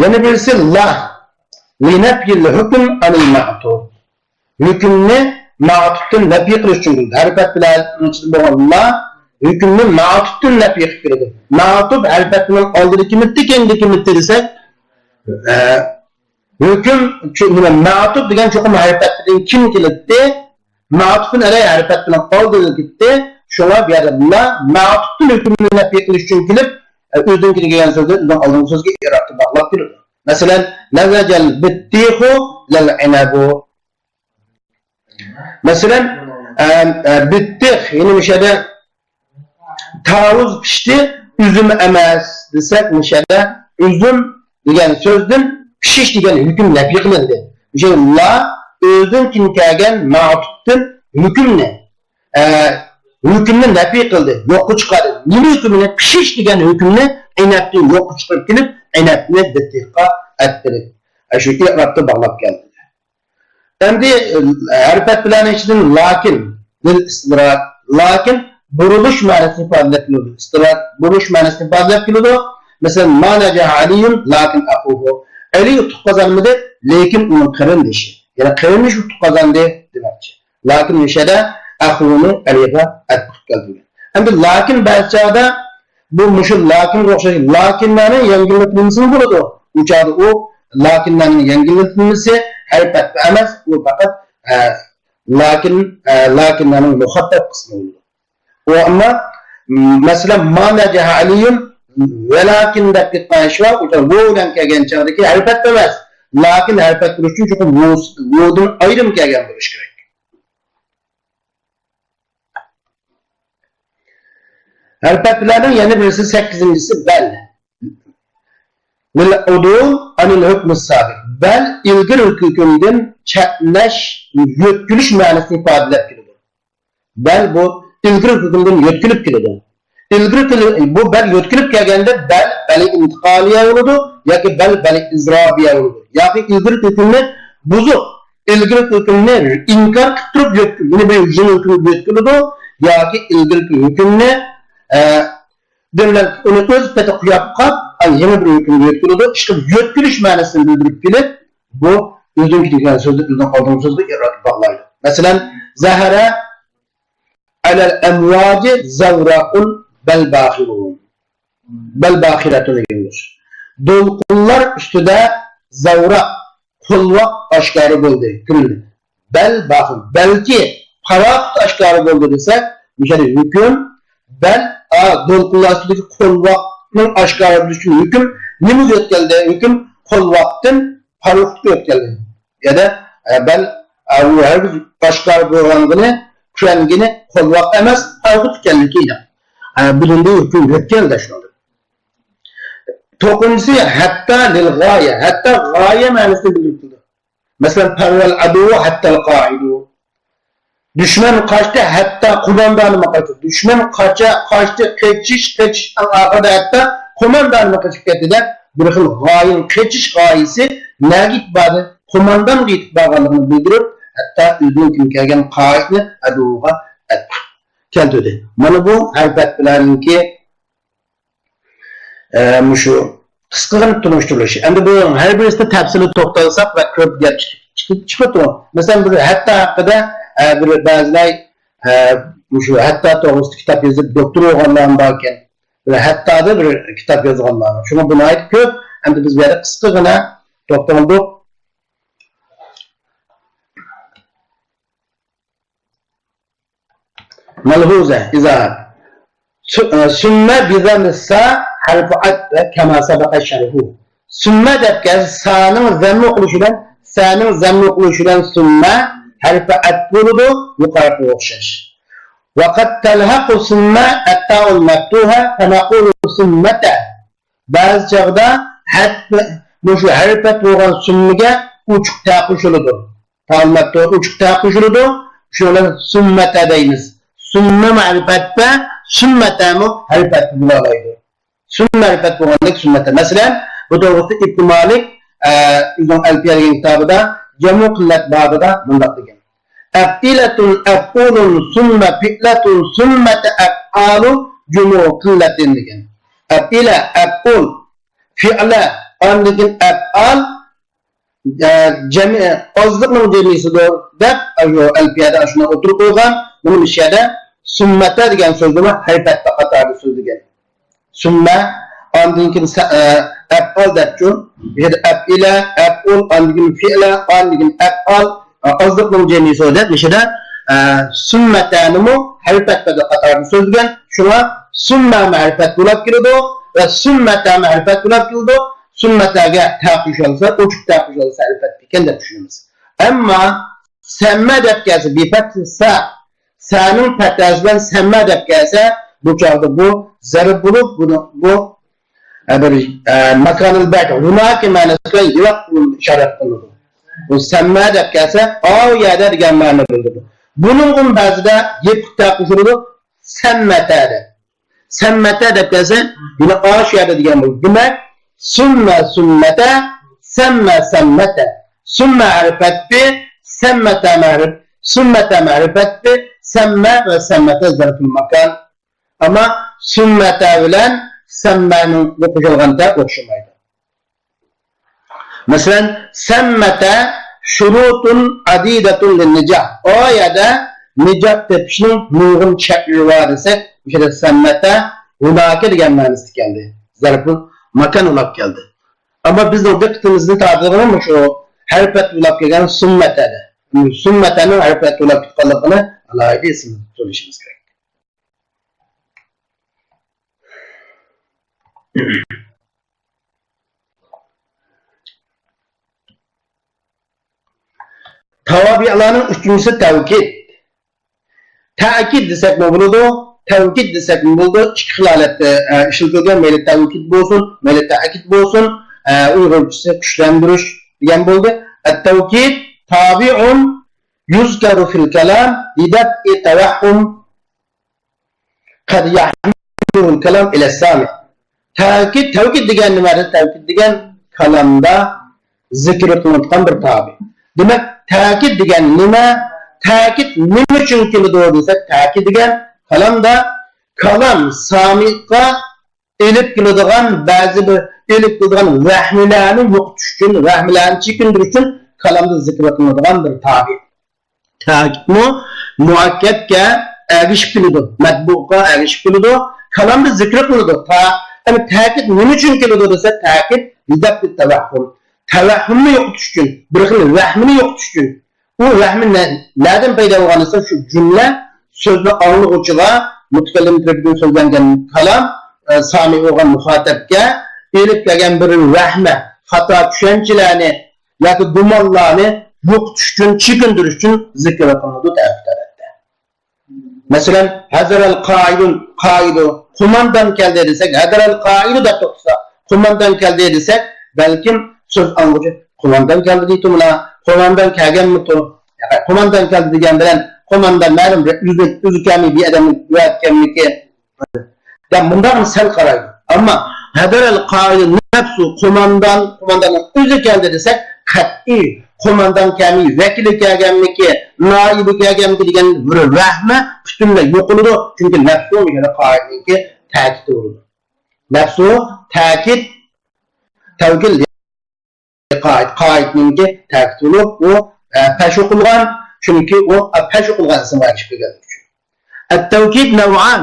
يەنە بىرسى لا. لىنەفيىل ھۆكۈم ئەنىل مەئتۇپ. ھۆكۈمنى مەئتۇپتىن نەپىي قىلىش ئۈچۈن كېلىدۇ. ھەرپەت بىلەن ئىچىدە بولغان لا ھۆكۈمنى مەئتۇپتىن نەپىي قىلىپ كېلىدۇ. مەئتۇپ ھەرپەت بىلەن ئالدىدا كىم ئىدى، كەينىدە كىم ئىدى دېسەك، ئە، ھۆكۈم، چۈ-، نېمە، مەئتۇپ دېگەن چوقۇم ھەرپەت بىلەن كىم كېلىدى؟ مەئتۇپتىن ئەلەي ھەرپەت بىلەن ئالدىدا كېتتى. شۇڭا بۇ يەردە لا مەئتۇپتىن ھۆكۈمنى نەپىي قىلىش ئۈچۈن كېلىپ، ئە، ئۆزىدىن كېلگەن سۆزنى ئۆزىنىڭ ئالدىنقى سۆزىگە ئىرادە باغلاپ كېلىدۇ. مەسىلەن، نەزەجەل بىتتىخۇ لەل ئىنەبۇ. مەسىلەن، ئە، ئە، بىتتىخ، يەنى مۇشۇ يەردە تاۋۇز پىشتى، ئۈزۈم ئەمەس دېسەك، مۇشۇ يەردە ئۈزۈم دېگەن سۆزدىن پىشىش دېگەن ھۆكۈم نەپىي قىلىندى. مۇشۇ لا ئۆزىدىن كېيىن كەلگەن مەئتۇپتىن ھۆكۈمنى، ئە، ھۆكۈمنى نەپىي قىلدى، يوققا چىقاردى. نېمە ھۆكۈمنى؟ پىشىش دېگەن ھۆكۈمنى ئىنەبتىن يوققا چىقىرىپ كېلىپ، ئىنەبنى بىتتىخقا ئەتتىرىپ، ئە، شۇ ئىرادە باغلاپ كەلدى. ئەمدى، ئە، ھەرپەت بىلەن ئىچىدىن لاكىن، لىل ئىستىدراك، لاكىن بۇرۇلۇش مەنىسىنى ئىپادىلەپ كېلىدۇ. ئىستىدراك بۇرۇلۇش مەنىسىنى ئىپادىلەپ كېلىدۇ. مەسىلەن، ما نەجەھە ئەلىيۇن لاكىن ئەخۇھۇ. ئەلى ئۇتۇق قازانمىدى، لېكىن ئۇنىڭ قېرىندىشى. يەنى قېرىندىشى ئۇتۇق قازاندى دېمەكچى. لاكىن مۇشەدە ئەخۇنى ئەلىغا ئەتىپ كەلتۈرگەن. ئەمدى لاكىن بەزى چاغدا بۇ مۇشۇ لاكىنغا ئوخشاش لاكىنلارنى يەڭگىللىتىلمىسىمۇ بولىدۇ. ئۇ چاغدا ئۇ لاكىنلارنىڭ يەڭگىللىتىلمىسى ھەرپەتتە ئەمەس، ئۇ پەقەت، ئە، لاكىن، ئە، لاكىنلارنىڭ مۇخەپپەپ قىسمى بولىدۇ. ئۇ ئەمما، م، مەسىلەن، ما نەجەھە ئەلىيۇن ۋەلاكىن دەپ كەتكەن ئىش بار، ئۇ چاغدا ۋو بىلەن كەلگەن چاغدىكى ھەرپەتتە ئەمەس. لاكىن ھەرپەت بولۇش ئۈچۈن چوقۇم ۋو، ۋودىن ئايرىم كەلگەن بولۇش كېرەك. ھەرپەتلەرنىڭ يەنە بىرسى، سەككىزىنچىسى بەل. لىل ئۇدۇل ئانىل ھۆكمى سابىق. بەل ئىلگىرى ھۆكۈمدىن چەتنەش، يۆتكىلىش مەنىسىنى ئىپادىلەپ كېلىدۇ. بەل بۇ ئىلگىرى ھۆكۈمدىن يۆتكىلىپ كېلىدۇ. ئىلگىرى، بۇ بەل يۆتكىلىپ كەلگەندە بەل، بەل ئىنتىقالىيە بولىدۇ ياكى بەل، بەل ئىزرابىيە بولىدۇ. ياكى ئىلگىرى ھۆكۈمنى بۇزۇپ، ئىلگىرى ھۆكۈمنى ئىنكار قىلىپ تۇرۇپ يۆت-، يەنە بىر يېڭى ھۆكۈمگە يۆتكىلىدۇ ياكى ئىلگىرىكى ھۆكۈمنى، ئە، دىن بىلەن ئۇنى ئۆز پېتى قويۇپ قاپ، ئا، يېڭى بىر ھۆكۈمگە يۆتكىلىدۇ. ئىشقىلىپ يۆتكىلىش مەنىسىنى بىلدۈرۈپ كېلىپ، بۇ ئۆزىنىڭكى دېگەن سۆزنى ئۆزىنىڭ ئالدىنقى سۆزىگە ئىرادە باغلايدۇ. مەسىلەن، زەھەرە ئەلەل ئەمۋاجى زەۋراقۇن بەل باخىلۇن. بەل باخىرەتۇن دېگەن سۆز. دولقۇنلار ئۈستىدە زاۋراق، قولۋاق ئاشكارا بولدى، كۆرۈندى. بەل باخىر، بەلكى پاراخوت ئاشكارا بولدى دېسەك، مۇشۇ يەردە ھۆكۈم بەل، ئا، دولقۇنلار ئۈستىدىكى قولۋاقنىڭ ئاشكارا بولۇشى ئۈچۈن ھۆكۈم نېمىگە يۆتكەلدى؟ ھۆكۈم قولۋاقتىن پاراخوتقا يۆتكەلدى. يەنە، ئە، بەل، ئە، ئۇ ھەرگىز ئاشكارا بولغانلىقىنى، كۆرۈنگىنى قولۋاق ئەمەس، پاراخوت ئىكەنلىكى ئېنىق. ئە، بۇنىڭدىن ھۆكۈم يۆتكەلدى شۇنىڭدىن. توققۇزىنچىسى، ھەتتا لىل غايە. ھەتتا غايە مەنىسىنى بىلدۈرۈپ تۇرىدۇ. مەسىلەن، پەررەل ئەدۇۋۋۇ ھەتتەل قائىدۇ. دۈشمەن قاچتى، ھەتتا قوماندانىمۇ قاچتى. دۈشمەن قاچا، قاچتى، قېچىش، قېچىش، ئەڭ ئاخىرىدا ھەتتا قوماندانىمۇ قېچىپ كەتتى دەپ، بىر خىل غايىنىڭ قېچىش غايىسى نەگە يېتىپ باردى؟ قوماندانغا يېتىپ بارغانلىقىنى بىلدۈرۈپ، ھەتتا ئۆزىنىڭ كىم كەلگەن قائىدنى ئەدۇۋغا كەلتۈردى. مانا بۇ ھەرپەتلەرنىڭكى ئە، مۇشۇ قىسقىغىنە تونۇشتۇرۇلۇشى. ئەمدى بۇ ھەر بىرسىدە تەپسىلىي توختالساق ۋە كۆپ گەپ چىقىپ، چىقىپ، چىقىپ تۇرىدۇ. مەسىلەن، بىز ھەتتا ھەققىدە، ئە، بىر بەزىلەر، ئە، مۇشۇ ھەتتا توغرىسىدا كىتاب يېزىپ، دوكتور بولغانلارمۇ باركەن. بىر ھەتتادا بىر كىتاب يازغانلار. شۇڭا بۇ ناھايىتى كۆپ. ئەمدى بىز بۇ يەردە قىسقىغىنە توختالدۇق. مەلھۇزە، ئىزاھات. سۈ-، ئە، سۈممە بىزەممى سا ھەرفى ئەتف ۋە كەما سەبەقە شەرھۇ. سۈممە دەپ كەلسە، سانىڭ زەممە قىلىشى بىلەن، سەنىڭ زەممە قىلىشى بىلەن سۈممە ھەرفى ئەتف بولىدۇ، يۇقىرىقىغا ئوخشاش. ۋەقەد تەلھەقۇ سۈممە ئەتتائۇل مەفتۇھە فەنەقۇلۇ سۈممەتە. بەزى چاغدا ھەرپ، مۇشۇ ھەرپەت بولغان سۈممىگە ئوچۇق تە قوشۇلىدۇ. تالمەتتە ئوچۇق تە قوشۇلىدۇ. شۇنىڭ بىلەن سۈممەتە دەيمىز. سۈممە ھەرپەتتە، سۈممەتەمۇ ھەرپەتتە بولالايدۇ. سۈممە ھەرپەت بولغاندەك سۈممەتە. مەسىلەن، بۇ توغرىسىدا ئىبن مالىك، ئە، ئۆزىنىڭ ئەلپىيە دېگەن كىتابىدا جەمۇ قىللەت بابىدا مۇنداق دېگەن. ئەفئىلەتۇن، ئەفئۇلۇن، سۈممە فىئلەتۇن، سۈممەتە ئەفئالۇ، جۇمۇ قىللەتىن دېگەن. ئەفئىلە، ئەفئۇل، فىئلە، ئاندىن كېيىن ئەفئال، ئە، جەمئى، ئازلىقنىڭ جەمئىسىدۇر دەپ، ئاشۇ ئەلپىيەدە ئاشۇنداق ئوتتۇرىغا قويغان. مۇنى مۇشۇ يەردە سۈممەتە دېگەن سۆزنىمۇ ھەرپەتتە قاتاردا سۆزلىگەن. سۈممە، ئاندىن كېيىن سە-، ئە، ئەپئال دەپچۇ. بۇ يەردە ئەپئىلە، ئەپئۇل، ئاندىن كېيىن فىئلە، ئاندىن كېيىن ئەپئال، ئە، ئازلىقنىڭ جەمئىسى دەپ، مۇشۇدا، ئە، سۈممەتەنىمۇ ھەرپەت قاتارىدا سۆزلىگەن. شۇڭا سۈممەمۇ ھەرپەت بولاپ كېلىدۇ ۋە سۈممەتەمۇ ھەرپەت بولاپ كېلىدۇ. سۈممەتەگە تە قوشۇلسا، ئوچۇق تە قوشۇلسا ھەرپەت ئىكەن دەپ چۈشىنىمىز. ئەمما سەممە دەپ كەلسە، بىپەتھى سا، سانىڭ پەتھەسى بىلەن سەممە دەپ كەلسە، بۇ چاغدا بۇ زەرب بولۇپ، بۇنى، بۇ، ئە، بىر، ئە، ماكانىل بەئىد، ھۇناكى مەنىسى بىلەن يىراق ئىشارەت قىلىنىدۇ. بۇ سەممە دەپ كەلسە، ئاۋۇ يەردە دېگەن مەنىنى بىلدۈرىدۇ. بۇنىڭغىمۇ بەزىدە يېپىق تە قوشۇلىدۇ، سەممەتە دەپ. سەممەتە دەپ كەلسە، يەنە ئاشۇ يەردە دېگەن بولىدۇ. دېمەك، سۈممە سۈممەتە، سەممە سەممەتە. سۈممە ھەرپەتپى، سەممەتە مەرىپ، سۈممەتە مەرىپەتپى، سەممە ۋە سەممەتە زەرفۇل ماكان. ئەمما سۈممەتە بىلەن سەممەنىڭ قوشۇلغان تە ئوخشىمايدۇ. مەسىلەن، سەممەتە شۇرۇتۇن ئەدىدەتۇن لىننىجاھ. ئۇ يەردە نىجات تېپىشنىڭ نۇرغۇن شەرتلىرى بار دېسەك، مۇشۇ يەردە سەممەتە ھۇناكى دېگەن مەنىسىدە كەلدى. زەرپۇل ماكان بولاپ كەلدى. ئەمما بىزنىڭ دىققىتىمىزنى تارتىدىغىنى مۇشۇ ھەرپەت بولاپ كەلگەن سۈممەتەدە. سۈممەتەنىڭ ھەرپەت بولاپ كەتكەنلىكىنى ئالاھىدە ئېسىمىزدە تۇتۇۋېلىشىمىز كېرەك. تابىئلارنىڭ ئۈچىنچىسى تەۋكىد. تەئكىد دېسەكمۇ بولىدۇ، تەۋكىد دېسەكمۇ بولىدۇ. ئىككى خىل ھالەتتە، ئە، ئىشلىتىلگەن، مەيلى تەۋكىد بولسۇن، مەيلى تەئكىد بولسۇن، ئە، ئۇيغۇرچىسى كۈچلەندۈرۈش دېگەن بولدى. التوكيد تابع يذكر في الكلام لدفع توهم قد يحمله الكلام على السامع. تەكىد، تەكىد دېگەن نېمە؟ تەكىد دېگەن كالامدا زىكىر قىلىنىدىغان بىر تابىئ. دېمەك، تەكىد دېگەن نېمە؟ تەكىد نېمە ئۈچۈن كېلىدۇ دېسەك، تەكىد دېگەن كالامدا كالام سامىئقا ئېلىپ كېلىدىغان بەزى بىر، ئېلىپ كېلىدىغان ۋەھمىلەرنى يوقىتىش ئۈچۈن، ۋەھمىلەرنى چېكىندۈرۈش ئۈچۈن كالامدا زىكىر قىلىنىدىغان بىر تابىئ. تەكىدمۇ مۇئەككەدكە ئەگىشىپ كېلىدۇ، مەتبۇئقا ئەگىشىپ كېلىدۇ، كالامدا زىكىر قىلىنىدۇ. تا-، ئەمدى تەكىت نېمە ئۈچۈن كېلىدۇ دېسە، تەكىت لىدەپئىت تەۋەھھۇم. تەۋەھھۇمنى يوقىتىش ئۈچۈن، بىر خىل ۋەھمىنى يوقىتىش ئۈچۈن. ئۇ ۋەھمى نە-، نەدىن پەيدا بولغان دېسە، شۇ جۈملە سۆزنى ئاڭلىغۇچىغا، مۇتەكەللىم تەرىپىدىن سۆزلەنگەن كالام، ئە، سامىئ بولغان مۇخاتەپكە ئېلىپ كەلگەن بىر ۋەھمە، خاتا چۈشەنچىلەرنى ياكى گۇمانلارنى يوقىتىش ئۈچۈن، چېكىندۈرۈش ئۈچۈن زىكىر قىلىنىدۇ تەرىپتە. مەسىلەن، ھەزەرەل قائىدۇن، قائىدۇ، قوماندان كەلدى دېسەك، ھەزەرەل قائىدۇ دەپ توختىسا، قوماندان كەلدى دېسەك، بەلكىم سۆز ئاڭلىغۇچى قوماندان كەلدى دەيتتىملا، قوماندان كەلگەنمىتۇ؟ ياق، قوماندان كەلدى دېگەن بىلەن قوماندان مەلۇم بىر ئۆزى، ئۆزى كەلمەي بىر ئادەمنى ئەۋەتكەنمىكى؟ دەپ مۇنداقمۇ سەل قارايدۇ. ئەمما ھەزەرەل قائىدۇ نەفسۇ، قوماندان، قومانداننىڭ ئۆزى كەلدى دېسەك، قەتئىي قوماندان كەلمەي، ۋەكىلى كەلگەنمىكى، نائىبى كەلگەنمىكى دېگەن بىر ۋەھمە پۈتۈنلەي يوقىلىدۇ. چۈنكى نەفسۇ مۇشۇ يەردە قائىدنىڭكى تەكىتى بولىدۇ. نەفسۇ تەكىت، تەۋكىل قائىد، قائىدنىڭكى تەكىتى بولۇپ، ئۇ، ئە، پەش ئوقۇلغان، چۈنكى ئۇ، ئە، پەش ئوقۇلغان ئىسىمغا ئەگىشىپ كەلگەن ئۈچۈن. ئەت-تەۋكىد نەۋئان،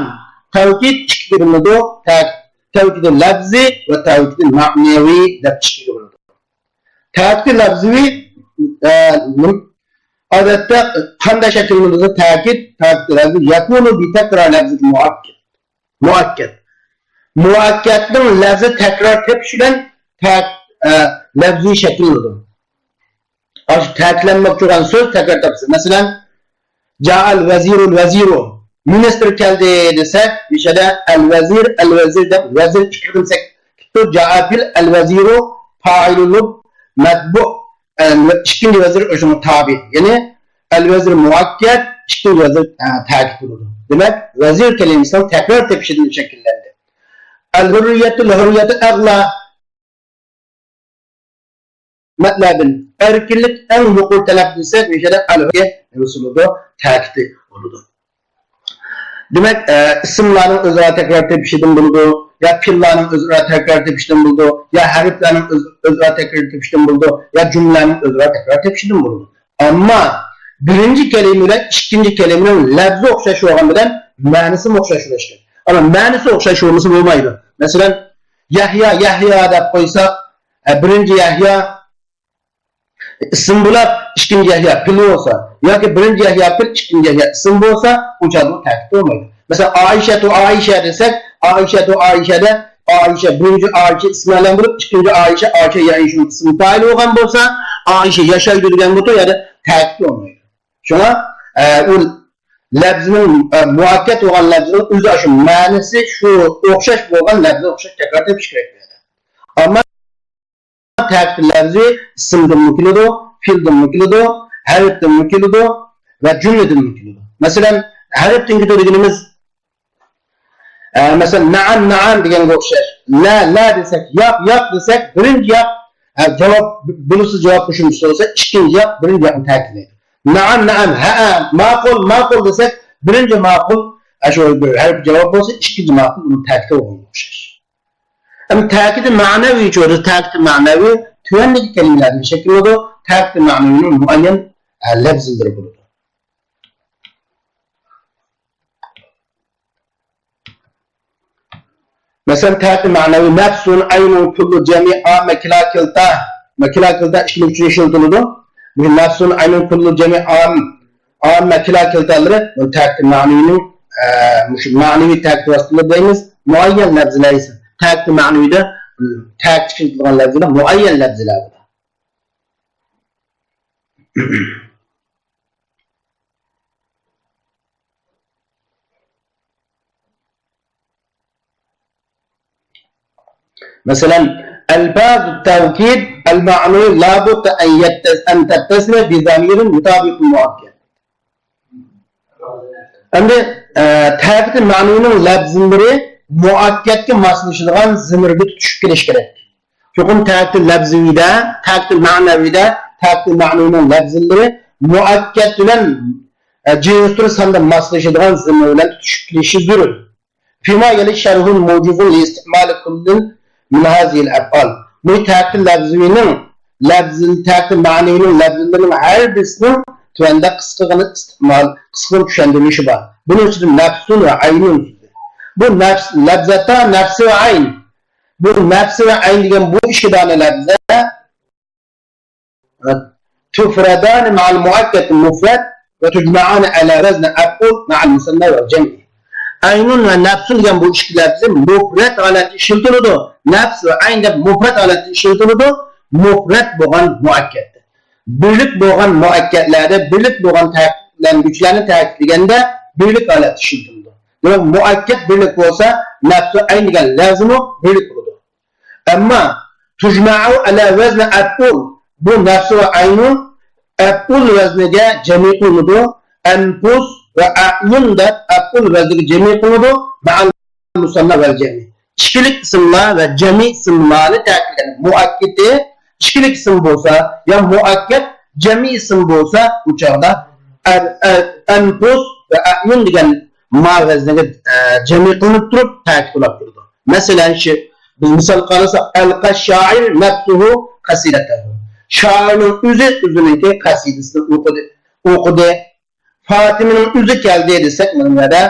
تەۋكىد ئىككىگە بۆلۈنىدۇ، تەك-، تەۋكىدى لەفزى ۋە تەۋكىدى مەنىۋى دەپ ئىككىگە بۆلۈنىدۇ. تەۋكىدى لەفزىۋى، ئە، نېمە؟ ئادەتتە قانداق شەكىللىنىدۇ؟ تەكىد، تەكىد لەفزى يەكۇنۇ بىتەكرار لەفزىل مۇئەككەد. مۇئەككەد. مۇئەككەدنىڭ لەفزى تەكرار تېپىش بىلەن تەك-، ئە، لەفزى شەكىللىنىدۇ. ئاشۇ تەكىتلەنمەكچى بولغان سۆز تەكرار تاپسا. مەسىلەن، جائەل ۋەزىرۇل ۋەزىرۇ. مىنىستىر كەلدى دېسەك، مۇشۇ يەردە ئەل ۋەزىر، ئەل ۋەزىر دەپ ۋەزىر ئىككى قېتىم سەك-، جائە بىل ئەل ۋەزىرۇ پائىلۇن مەتبۇئ. ئە، ئىككىنچى ۋەزىر ئۆزىنىڭ تابى. يەنى ئەل ۋەزىر مۇئەككەد، ئىككىنچى ۋەزىر، ئە، تەكىت بولىدۇ. دېمەك، ۋەزىر كەلىمىسىنىڭ تەكرار تېپىشىدىن شەكىللەندى. ئەل ھۇررىيەتۇ، ھۇررىيەتۇ ئەغلا مەتلەبىن. ئەركىنلىك ئەڭ يۇقىرى تەلەپ دېسەك، مۇشۇ يەردە ئەل ھۇررىيە نېمىسى بولىدۇ؟ تەكىتى بولىدۇ. دېمەك، ئە، ئىسىملارنىڭ ئۆزئارا تەكرار تېپىشىدىن بولىدۇ، يا پېئىللارنىڭ ئۆزئارا تەكرار تېپىشىدىن بولىدۇ، يا ھەرپلەرنىڭ ئۆز-، ئۆزئارا تەكرار تېپىشىدىن بولىدۇ، يا جۈملىلەرنىڭ ئۆزئارا تەكرار تېپىشىدىن بولىدۇ. ئەمما بىرىنچى كەلىمە بىلەن ئىككىنچى كەلىمىنىڭ لەپزى ئوخشاش بولغان بىلەن مەنىسىمۇ ئوخشاش بولۇشى كېرەك. ئەمما مەنىسى ئوخشاش بولمىسا بولمايدۇ. مەسىلەن، يەھيا، يەھيا دەپ قويساق، ئە، بىرىنچى يەھيا ئىسىم بولۇپ، ئىككىنچى يەھيا پېئىل بولسا، ياكى بىرىنچى يەھيا پېئىل، ئىككىنچى يەھيا ئىسىم بولسا، ئۇ چاغدا ئۇ تەكىت بولمايدۇ. مەسىلەن، ئائىشەتۇ ئائىشە دېسەك، ئائىشەتۇ ئائىشە دە ئائىشە، بىرىنچى ئائىشە ئىسىم ئەلەم بولۇپ، ئىككىنچى ئائىشە، ئائىشە يەنى شۇ ئىسىم پائىل بولغان بولسا، ئائىشە ياشايدۇ دېگەن بولسا، يەنە تەكىت بولمايدۇ. شۇڭا، ئە، ئۇ لەپزىنىڭ، ئە، مۇئەككەد بولغان لەپزىنىڭ ئۆزى شۇ مەنىسى شۇ ئوخشاش بولغان لەپزى ئوخشاش تەكرار تېپىش كېرەك بۇ يەردە. ئەمما تەكىت لەپزى ئىسىمدىنمۇ كېلىدۇ، پېئىلدىنمۇ كېلىدۇ، ھەرپتىنمۇ كېلىدۇ ۋە جۈملىدىنمۇ كېلىدۇ. مەسىلەن، ھەرپتىن كېلىدۇ دېگىنىمىز، ئە، مەسىلەن، نەئەم، نەئەم دېگەنگە ئوخشاش. لە، لە دېسەك، ياق، ياق دېسەك، بىرىنچى ياق، ئە، جاۋاب، بولۇپسىز جاۋاب قوشۇمچىسى بولسا، ئىككىنچى ياق بىرىنچى ياقنى تەكىتلەيدۇ. نەئەم، نەئەم، ھەئە، ماقۇل، ماقۇل دېسەك، بىرىنچى ماقۇل، ئە، شۇ بىر ھەرپ جاۋاب بولسا، ئىككىنچى ماقۇل ئۇنىڭ تەكىتى بولغانغا ئوخشاش. ئەمما تەكىدى مەنەۋىچۇ؟ تەكىدى مەنەۋى تۆۋەندىكى كەلىمىلەردىن شەكىللىنىدۇ. تەكىدى مەنەۋىنىڭ مۇئەييەن، ئە، لەپزىلىرى بولىدۇ. مەسىلەن، تەكىدى مەنەۋى نەفسۇن، ئەينۇن، كۇللۇ، جەمىئ، ئاممە، كىلا، كىلتا. مە-، كىلا، كىلتا ئىككىلىك ئۈچۈن ئىشلىتىلىدۇ. بۇ نەفسۇن، ئەينۇن، كۇللۇ، جەمىئ، ئام-، ئاممە، كىلا، كىلتالىرى بۇ تەكىدى مەنىۋىنىڭ، ئە، مۇشۇ مەنىۋى تەكىد ۋاسىتىلىرى دەيمىز. مۇئەييەن لەپزىلەر، تەكىدى مەنىۋىدە، تەكىد ئىشلىتىلگەن لەپزىلەر مۇئەييەن لەپزىلەر. مەسىلەن، ألفاظ التوكيد المعنوي لا بد أن يتس-، أن تتصل بضمير يطابق المؤكد. ئەمدى، ئە، تەكىد مەنىۋىنىڭ لەپزىلىرى مۇئەككەدكە ماسلىشىدىغان زېمىرگە تۇتىشىپ كېلىشى كېرەك. چوقۇم تەكىد لەپزىۋىدە، تەكىد مەنەۋىدە، تەكىد مەنىۋىنىڭ لەپزىلىرى مۇئەككەد بىلەن، ئە، جىنسىي ساندا ماسلىشىدىغان زېمىر بىلەن تۇتىشىپ كېلىشى زۆرۈر. فيما يلي شرح موجز لاستعمال كل من هذه الأفعال. بۇ تەكىد لەپزىۋىنىڭ لەپزىل-، تەكىد مەنىۋىنىڭ لەپزىلىرىنىڭ ھەر بىرسىنىڭ تۆۋەندە قىسقىغىنە ئىستىمال، قىسقىغىنە چۈشەندۈرۈلۈشى بار. بۇنىڭ ئىچىدە نەپسۇن ۋە ئەينۇن سۆزى. بۇ نەپس، لەپزەتا نەپسى ۋە ئەين. بۇ نەپسى ۋە ئەين دېگەن بۇ ئىككى دانە لەپزە تۇفرەدانى مەئەل مۇئەككەد مۇفرەد ۋە تۇجمەئانى ئەلە ۋەزنى ئەپئۇل مەئەل مۇسەننا ۋەل جەمئى. ئەينۇن ۋە نەپسۇن دېگەن بۇ ئىككى لەپزى مۇفرەد ھالەتتە ئىشلىتىلىدۇ. نەپس ۋە ئەين دەپ مۇفرەد ھالەتتە ئىشلىتىلىدۇ. مۇفرەد بولغان مۇئەككەدتە. بىرلىك بولغان مۇئەككەدلەردە، بىرلىك بولغان تەكىتلەنگۈچلەرنى تەكىتلىگەندە بىرلىك ھالەتتە ئىشلىتىلىدۇ. دېمەك، مۇئەككەد بىرلىك بولسا، نەپسۇ ئەين دېگەن لەپزىمۇ بىرلىك بولىدۇ. ئەمما تۇجمەئۇ ئەلە ۋەزنى ئەپئۇل، بۇ نەپسۇ ۋە ئەينۇ ئەپئۇل ۋەزنىگە جەمئىي قىلىنىدۇ. ئەنپۇس ۋە ئەيۇن دەپ ئەپئۇل ۋەزنىگە جەمئىي قىلىنىدۇ. مەئەل مۇسەننا ۋەل جەمئى. ئىككىلىك ئىسىملار ۋە جەمئىي ئىسىملارنى تەكىتلىگەن مۇئەككىدى ئىككىلىك ئىسىم بولسا، يا مۇئەككەد جەمئىي ئىسىم بولسا، ئۇ چاغدا ئەن-، ئەن-، ئەنپۇس ۋە ئەيۇن دېگەن ما ۋەزنىگە، ئە، جەمئىي قىلىنىپ تۇرۇپ تەكىت بولاپ تۇرىدۇ. مەسىلەن، شۇ بىز مىسال قارىساق، ئەلقە شائىر نەپسۇھۇ قەسىدەتەھۇ. شائىرنىڭ ئۆزى ئۆزىنىڭكى قەسىدىسىنى ئوقۇدى، ئوقۇدى. فاتىمىنىڭ ئۆزى كەلدى دېسەك، مانا بۇ يەردە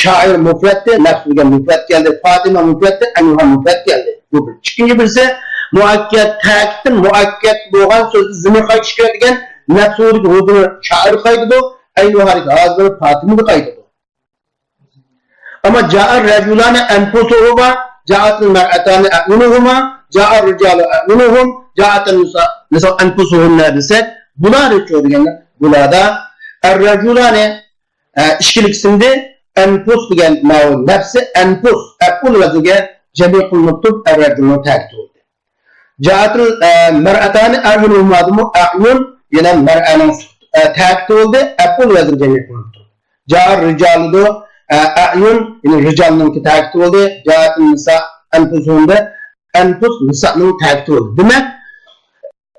شائىر مۇپرەتتى، نەپسۇ دېگەن مۇپرەت كەلدى، فاتىمە مۇپرەتتى، ئەنۋار مۇپرەت كەلدى. بۇ بىر. ئىككىنچى بىرسى، مۇئەككەد، تەكىتتىن مۇئەككەد بولغان سۆزدە زىمىر قايتىش كېرەك دېگەن نەپسۇدىكى ھۇدۇنى شائىر قايتىدۇ، ئەينۇھادىكى ھازىر فاتىمىگە قايتىدۇ. ئەمما جائە رەجۇلانى ئەنپۇسۇھۇما، جائەتىل مەرئەتانى ئەئيۇنۇھۇما، جائە رىجالۇ ئەئيۇنۇھۇم، جائەتىل نىسا، نىسا ئەنپۇسۇھۇننە دېسەك، بۇلار ئۈچۈن دېگەندە، بۇلاردا ئەر رەجۇلانى، ئە، ئىككىلىك ئىسىمدى، ئەنپۇس دېگەن ماۋۇ نەپسى ئەنپۇس، ئەپئۇل ۋەزنىگە جەمئىي قىلىنىپ تۇرۇپ، ئەر رەجۇلنىڭ تەكىتى بولدى. جائەتىل، ئە، مەرئەتانى ئەئيۇنۇھۇمادىمۇ ئەئيۇن، يەنە مەرئەنىڭ، ئە، تەكىتى بولدى، ئەپئۇل ۋەزنى جەمئىي قىلىنىپ تۇرۇپ. جائە رىجالىدۇ، ئە، ئەئيۇن، يەنى رىجالنىڭكى تەكىتى بولدى. جائەتىل نىسا ئەنپۇسۇھۇمدە، ئەنپۇس نىسانىڭ تەكىتى بولدى. دېمەك،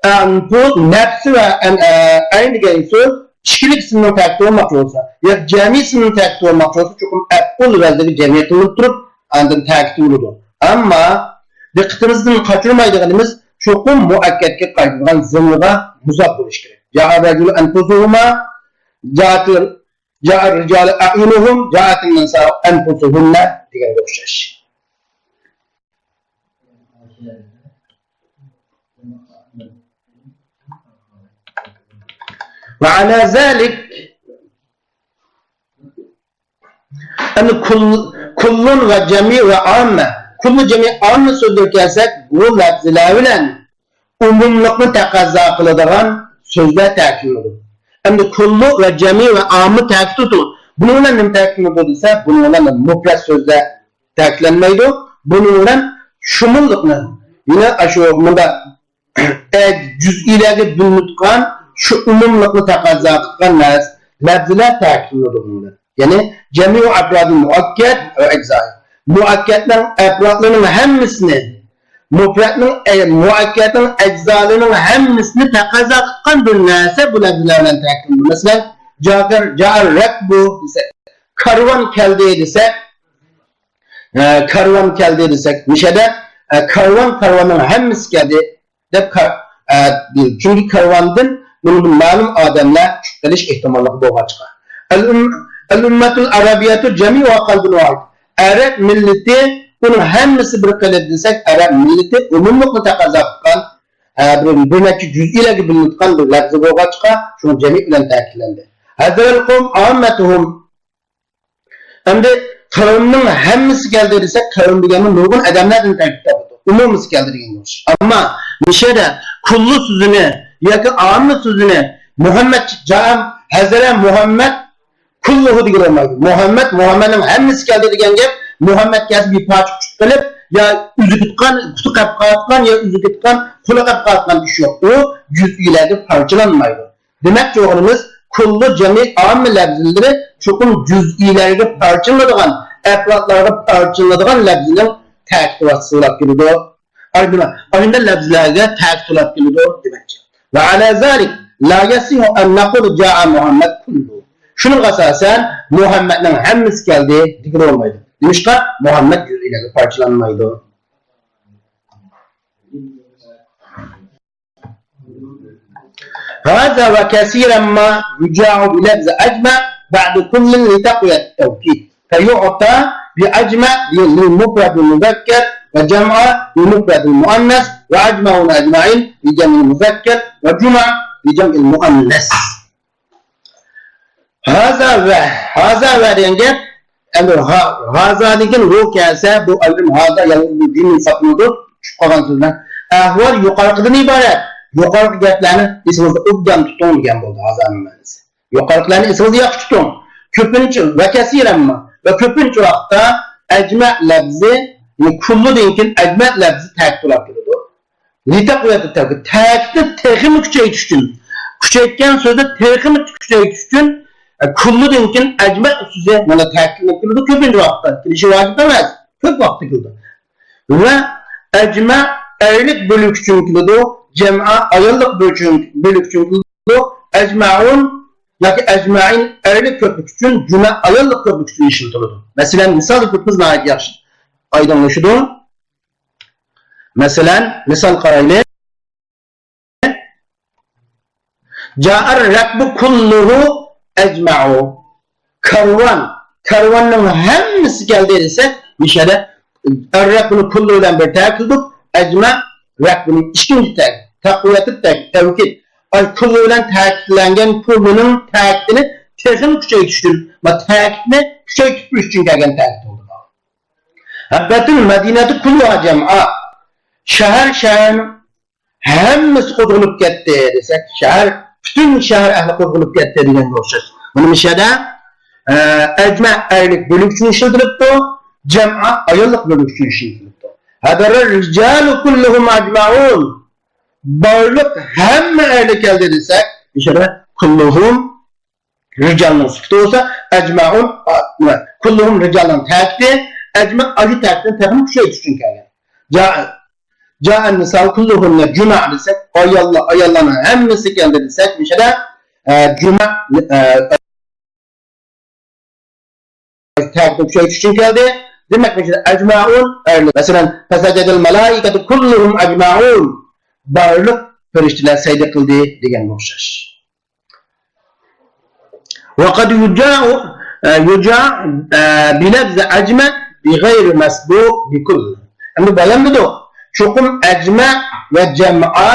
ئەنپۇس، نەپسى ۋە ئەن-، ئە، ئەين دېگەن سۆز ئىككىلىك ئىسىمنىڭ تەكىتى بولماقچى بولسا، يا جەمئىي ئىسىمنىڭ تەكىتى بولماقچى بولسا، چوقۇم ئەپئۇل ۋەزنىگە جەمئىي قىلىنىپ تۇرۇپ، ئاندىن تەكىتى بولىدۇ. ئەمما دىققىتىمىزدىن قاچۇرمايدىغىنىمىز، چوقۇم مۇئەككەدكە قايتىدىغان زىممىغا مۇزاپ بولۇشى كېرەك. جائە رەجۇلۇ ئەنپۇسۇھۇما، جائەتىل، جائە رىجالۇ ئەئيۇنۇھۇم، جائەتىل نىسائۇ ئەنپۇسۇھۇننە دېگەنگە ئوخشاش. ۋە ئەلا زالىك، ئەمدى كۇل-، كۇللۇن ۋە جەمئى ۋە ئاممە. كۇللۇ، جەمئى، ئاممە سۆزلىرىگە كەلسەك، بۇ لەپزىلەر بىلەن ئومۇملۇقنى تەقەززا قىلىدىغان سۆزلەر تەكىتلىنىدۇ. ئەمدى كۇللۇ ۋە جەمئى ۋە ئاممە تەكىتلىنىدۇ. بۇنىڭ بىلەن نېمە تەكىتلىنىدۇ دېسە، بۇنىڭ بىلەن مۇپرەت سۆزلەر تەكىتلەنمەيدۇ. بۇنىڭ بىلەن شۇمۇللۇقنى، يەنى ئاشۇ مۇنداق ئە، جۈزئىيلەرگە بۆلۈنۈۋاتقان شۇ ئومۇملۇقنى تەقەززا قىلغان نەرس-، لەپزىلەر تەكىتلىنىدۇ بۇنىڭ بىلەن. يەنى جەمئى ئەفرادىل مۇئەككەد ۋە ئەجزائى. مۇئەككەدنىڭ ئەپرادلىرىنىڭ ھەممىسىنى، مۇپرەتنىڭ، ئە، مۇئەككەدنىڭ ئەجزالىرىنىڭ ھەممىسىنى تەقەززا قىلغان بىر نەرسە بۇ لەپزىلەر بىلەن تەكىتلىنىدۇ. مەسىلەن، جاگىر، جائە رەكبۇ دېسەك، كارۋان كەلدى دېسەك، ئە، كارۋان كەلدى دېسەك، مۇشەدە، ئە، كارۋان، كارۋاننىڭ ھەممىسى كەلدى. دەپ كار-، ئە، دېيىلدى. چۈنكى كارۋاندىن بۇنىڭدىن مەلۇم ئادەملەر چۈشۈپ قېلىش ئېھتىماللىقى بولغاچقا. ئەل-ئۇم-، ئەل-ئۇممەتۇل ئەرەبىيەتۇ جەمئى ۋە قەلبۇن ۋاھىد. ئەرەب مىللىتى، بۇنىڭ ھەممىسى بىر قېلىپ دېسەك، ئەرەب مىللىتى ئومۇملۇقنى تەقەززا قىلغان، ئە، بىر، بىر نەچچە جۈزئىيلەرگە بۆلۈنۈۋاتقان بىر لەپزى بولغاچقا، شۇڭا جەمئى بىلەن تەكىتلەندى. ھەزەرەل قوم ئاممەتۇھۇم. ئەمدى قەۋمنىڭ ھەممىسى كەلدى دېسەك، قەۋم دېگەنمۇ نۇرغۇن ئادەملەردىن تەركىب تاپىدۇ. ئومۇمىسى كەلدى دېگەنگە ئوخشاش. ئەمما مۇشۇ يەردە كۇللۇ سۆزىنى ياكى ئاممە سۆزىنى مۇھەممەد جائە، ھەزەرە مۇھەممەد كۇللۇھۇ دېگىلى بولمايدۇ. مۇھەممەد، مۇھەممەدنىڭ ھەممىسى كەلدى دېگەن گەپ، مۇھەممەد كەلسە بىر پارچە قۇتۇپ قېلىپ، يا ئۆزى كەتكەن، پۇتى قېلىپ قالغان، يا ئۆزى كەتكەن، قولى قېلىپ قالغان ئىش يوق. ئۇ جۈزئىيلەرگە پارچىلانمايدۇ. دېمەكچى بولغىنىمىز، كۇللۇ جەمئى ئاممە لەپزىلىرى چوقۇم جۈزئىيلەرگە پارچىلىنىدىغان، ئەپرادلارغا پارچىلىنىدىغان لەپزىنىڭ تەكىت ۋاسىتىسى بولۇپ كېلىدۇ. ئايدىما، ئايدىما لەپزىلەرگە تەكىت بولۇپ كېلىدۇ دېمەكچى. ۋە ئەلا زالىك لا يەسىھۇ ئەن نەقۇلە جائە مۇھەممەد كۇللۇ. شۇنىڭغا ئاساسەن، مۇھەممەدنىڭ ھەممىسى كەلدى دېگىلى بولمايدۇ. نېمىشقا؟ مۇھەممەد جۈزئىيلەرگە پارچىلانمايدۇ. هذا وكثيرا ما يجاء بلفظ أجمع بعد كل لتقوية التوكيد، فيعطى بأجمع للمفرد المذكر وجمع للمفرد المؤنث، وأجمعون أجمعين لجمع المذكر، وجمع لجمع المؤنث. ھازا ۋە، ھازا ۋە دېگەن گەپ، ئەمدى ھا-، ھازادىن كېيىن ۋۇ كەلسە، بۇ ئايرىم ھازا يالغۇز بىر جۈملە ھېسابلىنىدۇ، چۈشۈپ قالغان سۆزلەر. ئەھۋال يۇقىرىقىدىن ئىبارەت. يۇقىرىقى گەپلەرنى ئېسىڭىزدە ئوبدان تۇتۇڭ دېگەن بولدى ھازانىڭ مەنىسى. يۇقىرىقىلارنى ئېسىڭىزدە ياخشى تۇتۇڭ. كۆپىنچە ۋە كەسىرەنمۇ ۋە كۆپىنچە ۋاقىتتا ئەجمە لەپزى، يەنى كۇللىدىن كېيىن ئەجمە لەپزى تەكىت بولاپ كېلىدۇ. لىتەقۋىيەتىت تەكىت. تەكىتنى تېخىمۇ كۈچەيتىش ئۈچۈن، كۈچەيتكەن سۆزنى تېخىمۇ كۈچەيتىش ئۈچۈن، ئە، كۇللىدىن كېيىن ئەجمە سۆزى مانا تەكىتلىنىپ كېلىدۇ. كۆپىنچە ۋاقىتتا كېلىشى ۋاجىپ ئەمەس. كۆپ ۋاقىتتا كېلىدۇ. ۋە ئەجمە ئەرلىك بۆلۈك ئۈچۈن كېلىدۇ، جەمئە ئاياللىق بۆلۈك ئۈچۈن، بۆلۈك ئۈچۈن كېلىدۇ. ئەجمەئۇن ياكى ئەجمەئىن ئەرلىك كۆپلۈك ئۈچۈن، جۈمە ئاياللىق كۆپلۈك ئۈچۈن ئىشلىتىلىدۇ. مەسىلەن، مىسال كۆرسىتىمىز ناھايىتى ياخشى ئايدىڭلىشىدۇ. مەسىلەن، مىسال قارايلى. جائەر رەكبۇ كۇللۇھۇ ئەجمەئۇ. كارۋان، كارۋاننىڭ ھەممىسى كەلدى دېسەك، مۇشۇ يەردە ئەررەكبۇنى كۇللۇ بىلەن بىر تەكىتلىدۇق، ئەجمە رەكبۇنى ئىككىنچى تەكىت، تەقۋىيەتۇ تەكىت، تەۋكىد. ئاي كۇللۇ بىلەن تەكىتلەنگەن كۇللۇنىڭ تەكىتىنى تېخىمۇ كۈچەيتىش ئۈچۈن، ما تەكىتنى كۈچەيتىپ تۇرۇش ئۈچۈن كەلگەن تەكىت بولدى. ھەببەتۇل مەدىنەتۇ كۇللۇھا جەمئا. شەھەر، شەھەرنىڭ ھەممىسى قوزغىلىپ كەتتى دېسەك، شەھەر، پۈتۈن شەھەر ئەھلى قوزغىلىپ كەتتى دېگەنگە ئوخشاش. بۇنى مۇشۇ يەردە، ئە، ئەجمە ئەرلىك بۆلۈك ئۈچۈن ئىشلىتىلىپتۇ، جەمئا ئاياللىق بۆلۈك ئۈچۈن ئىشلىتىلىپتۇ. ھەدەرە رىجالۇ كۇللۇھۇم ئەجمەئۇن. بارلىق ھەممە ئەرلىك كەلدى دېسەك، مۇشۇ يەردە كۇللۇھۇم رىجالنىڭ سۈپىتى بولسا، ئەجمەئۇن، ئا، كۇللۇھۇم رىجالنىڭ تەكىتى، ئەجمە ئاشۇ تەكىتنى تېخىمۇ كۈچەيتىش ئۈچۈن كەلگەن. جا-، جائەن نىسائۇ كۇللۇھۇننە جۇمە دېسەك، ئاياللار، ئاياللارنىڭ ھەممىسى كەلدى دېسەك، مۇشۇ يەردە، ئە، جۇمە، ئە، تەكىتنى كۈچەيتىش ئۈچۈن كەلدى. دېمەك، مۇشۇ يەردە ئەجمەئۇن، ئەرلىك. مەسىلەن، فەسەجەدەل مەلائىكەتۇ كۇللۇھۇم ئەجمەئۇن. بارلىق پەرىشتىلەر سەجدە قىلدى دېگەنگە ئوخشاش. وقد يجاء، يجاء بلفظ أجمع بغير مسبوق بكل. ئەمدى بايان قىلدۇق. چوقۇم ئەجمە ۋە جەمئا،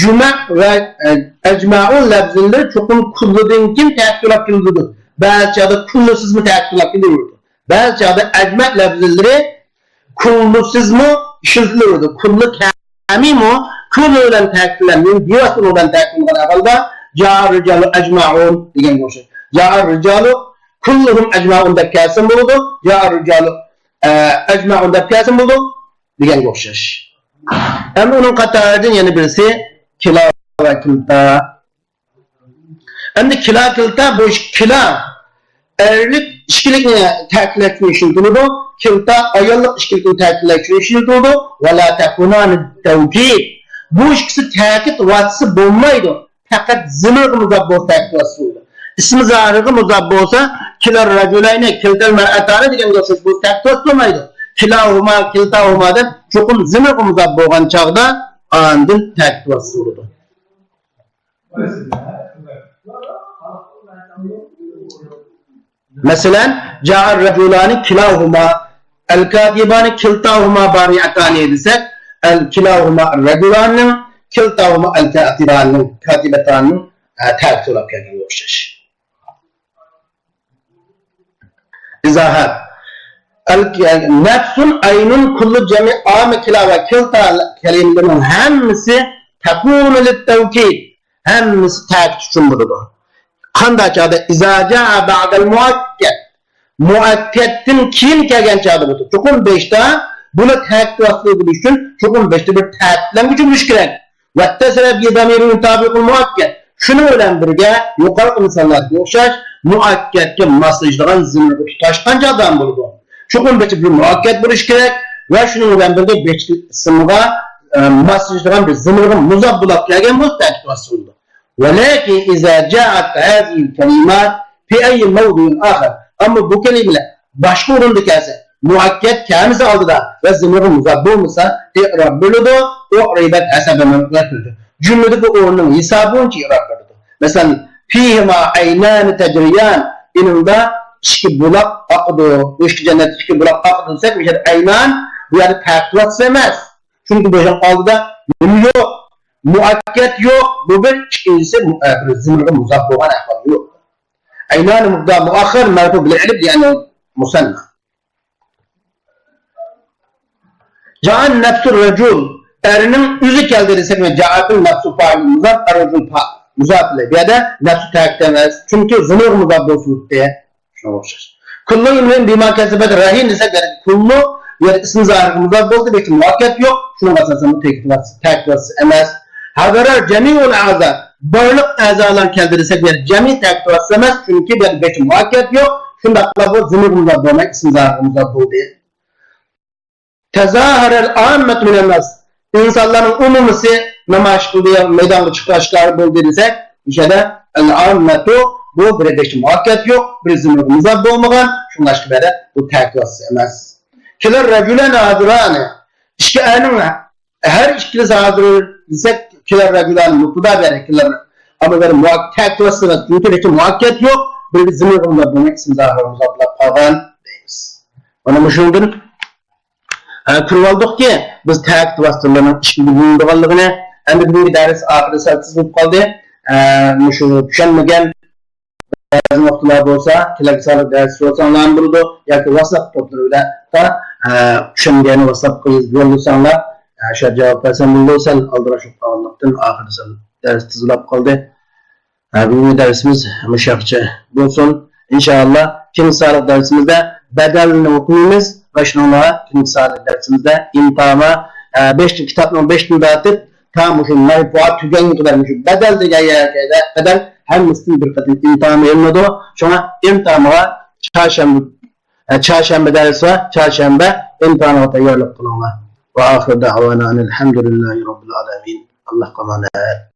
جۇمە ۋە، ئە، ئەجمەئۇن لەپزىلىرى چوقۇم كۇللىدىن كېيىن تەكىتلەپ كېلىدۇ. بەزى چاغدا كۇللىسىزمۇ تەكىتلەپ كېلىدۇ. بەزى چاغدا ئەجمە لەپزىلىرى كۇللىسىزمۇ ئىشلىتىلىدۇ. كۇللى كەمىمۇ كۇللى بىلەن تەكىتلەنگەن، بىۋاسىتە بىلەن تەكىتلەنگەن ئەھۋالدا جائە رىجالۇ ئەجمەئۇن دېگەنگە ئوخشايدۇ. جائە رىجالۇ كۇللۇھۇم ئەجمەئۇن دەپ كەلسىمۇ بولىدۇ. جائە رىجالۇ، ئە، ئەجمەئۇن دەپ كەلسىمۇ بولىدۇ دېگەنگە ئوخشاش. ئەمدى ئۇنىڭ قاتارىدىن يەنە بىرسى كىلا ۋە كىلتا. ئەمدى كىلا كىلتا، بۇ ئىككى كىلا ئەرلىك ئىككىلىكنى تەكىتلەش ئۈچۈن ئىشلىتىلىدۇ، كىلتا ئاياللىق ئىككىلىكنى تەكىتلەش ئۈچۈن ئىشلىتىلىدۇ. ۋە لا تەكۇنانى تەۋكىد. بۇ ئىككىسى تەكىت ۋاسىتىسى بولمايدۇ. پەقەت زىمىرغا مۇزاپ بولسا تەكىت ۋاسىتىسى بولىدۇ. ئىسمى زاھىرغا مۇزاپ بولسا، كىلار راجۇلاينى، كىلتەل مەرئەتانى دېگەنگە ئوخشاش بولسا تەكىت ۋاسىتىسى بولمايدۇ. كىلاھۇما، كىلتاھۇما دەپ چوقۇم زىمىرغا مۇزاپ بولغان چاغدا ئاندىن تەكىت ۋاسىتىسى بولىدۇ. مەسىلەن، جائە رەجۇلانى كىلاھۇما، ئەل كاتىبانى كىلتاھۇما بارىئەتانى دېسەك، ئەل كىلاھۇما رەجۇلاننىڭ، كىلتاھۇما ئەل كاتىبانىڭ، كاتىبەتانىنىڭ، ئە، تەكىتى بولاپ كەلگەنگە ئوخشاش. ئىزاھات. ئەل-، نەفسۇن ئەينۇن كۇللۇ جەمئى ئامە كىلا ۋە كىلتا كەلىمىلىرىنىڭ ھەممىسى تەكۇنۇ لىتتەۋكىد. ھەممىسى تەكىت ئۈچۈن بولىدۇ. قانداق چاغدا؟ ئىزا جائە بەئدەل مۇئەككەد. مۇئەككەدتىن كېيىن كەلگەن چاغدا بولىدۇ. چوقۇم بېشىدا بۇنى تەكىت ۋاسىتە بولۇش ئۈچۈن چوقۇم بېشىدا بىر تەكىتلەنگۈچى بولۇشى كېرەك. ۋەتتەسەلە بىزامىرىن تابىقۇل مۇئەككەد. شۇنىڭ بىلەن بىرگە يۇقىرىقى مىساللاردىكىگە ئوخشاش مۇئەككەدكە ماسلىشىدىغان زىمىرغا تۇتاشقان چاغدا بولىدۇ. چوقۇم بېشى بىر مۇئەككەد بولۇشى كېرەك ۋە شۇنىڭ بىلەن بىرگە بېشى ئىسىمغا، ئە، ماسلىشىدىغان بىر زىمىرغا مۇزاپ بولۇپ كەلگەن بولسا تەكىت ۋاسىتە بولىدۇ. ولكن إذا جاءت هذه الكلمات في أي موضع آخر. ئەمما بۇ كەلىمىلەر باشقا ئورۇندا كەلسە، مۇئەككەد كەلمىسە ئالدىدا ۋە زىمىرغا مۇزاپ بولمىسا، ئېئراب بولىدۇ، ئۇ ئىبارەت ھەسەبىنى قىلىدۇ. جۈملىدىكى ئورنىنىڭ ھېسابى بويىچە ئېئراب بېرىدۇ. مەسىلەن، فيهما عينان تجريان، ئېنىڭدا ئىككى بۇلاق ئاقىدۇ. بۇ ئىككى جەننەتتە ئىككى بۇلاق ئاقىدۇ دېسەك، بۇ يەردە ئەينان، بۇ يەردە تەكىتلەش ئەمەس. چۈنكى بۇنىڭ ئالدىدا نېمە يوق؟ مۇئەككەد يوق. بۇ بىر. ئىككىنچىسى، مۇ-، ئە، بىر زىمىنغا مۇزاپ بولغان ئەھۋال يوق. ئەينانى مۇبدا مۇئەخخەر مەرفۇ بىل ئەلىف، يەنى مۇسەننا. جائەن نەفسۇر رەجۇل، ئەرنىڭ ئۆزى كەلدى دېسەك، جائەتىن نەفسۇ فائىل مۇزاپ، ئەررەجۇل فا-، مۇزاپ ئىلەيھ. بۇ يەردە نەفسۇ تەكىت ئەمەس، چۈنكى زىمىرغا مۇزاپ بولسا بولدى. شۇنىڭغا ئوخشاش. كۇللۇ ئىمرىئىن بىما كەسەبەت رەھىن دېسەك، يەنى كۇللۇ، يەنى ئىسمى زاھىرغا مۇزاپ بولدى، بەلكى مۇئەككەد يوق. شۇنىڭغا ئاساسەن بۇ تەكىت ۋاسىتە، تەكىت ۋاسىتە ئەمەس. ھەزەرە جەمىئۇل ئەزا، بارلىق ئەزالار كەلدى دېسەك، يەنى جەمئى تەكىت ۋاسىتە ئەمەس، چۈنكى بۇ يەردە بەلكى مۇئەككەد يوق. شۇنداقلا بۇ زىمىرغا مۇزاپ بولماي، ئىسمى زاھىرغا مۇزاپ بولدى. تەزاھەرەل ئاممەتۇ مىنەنناس. ئىنسانلارنىڭ ئومۇمىسى نامايىش قىلدى، مەيدانغا چىقتى، ئاشكارا بولدى دېسەك، ئىشەدە ئەل ئاممەتۇ، بۇ بىر بەش مۇئەككەد يوق، بىر زىمىرغا مۇزاپ بولمىغان، شۇڭلاشقا بەدە بۇ تەكىت ۋاسىتە ئەمەس. كېلەر رەجۇلەن ھازىرانى. ئىككى ئەرنىڭ ھەر ئىككىلىسى ھازىر دېسەك، كېلەر رەجۇلەن مۇبتەدا بەرە كېلەر. ئەمما بەدە مۇئەك-، تەكىت ۋاسىتە ئەمەس، چۈنكى بەدە مۇئەككەد يوق، بىر زىمىرغا مۇزاپ بولماي، ئىسمى زاھىرغا مۇزاپلاپ قالغان دەيمىز. مانا مۇشۇنىڭدىن ھە، كۆرۈۋالدۇقكى، بىز تەكىت ۋاسىتىلىرىنىڭ ئىككىگە بۆلۈنىدىغانلىقىنى. ئەمدى بۈگۈنكى دەرس ئاخىرى سەل تېز بولۇپ قالدى. ھە، مۇشۇ چۈشەنمىگەن بەزى نۇقتىلار بولسا، كېلەر سانلىق دەرس سورىساڭلارمۇ بولىدۇ، ياكى ۋاتساپ توپلىرىدا، ھە، چۈشەنمىگەننى ۋاتساپقا يېزىپ يوللىساڭلار، ھە، شۇ جاۋاب بەرسەم بولىدۇ. سەل ئالدىراش بولۇپ قالغانلىقتىن، ئاخىرىدا سەل دەرس تېزلاپ قالدى. ھە، بۈگۈنكى دەرسىمىز مۇشۇ ياققىچە بولسۇن. ئىنشائاللا، كېيىنكى سانلىق دەرسىمىزدە بەدەلنى ئوقۇيمىز ۋە شۇنىڭغا كېيىنكى سانلىق دەرسىمىزدە ئىنتامى، ھە، بەشتىن، كىتابنىڭ بەشتىن تارتىپ تا مۇشۇ مەرپۇئات تۈگەنگە قەدەر، مۇشۇ بەدەل دېگەن يەرگە قەدەر ھەممىسىدىن بىر قېتىم ئىنتامى ئېلىنىدۇ. شۇڭا ئىنتامىغا چارشەنبە، ھە، چارشەنبە دەرس ۋە چارشەنبە ئىنتامىغا تەييارلىق قىلىڭلار. ۋە ئاخىر دەئۋانا ئەنىل ھەمدۇلىللاھى رەببىل ئالەمىن. ئاللاھقا ئامانەت.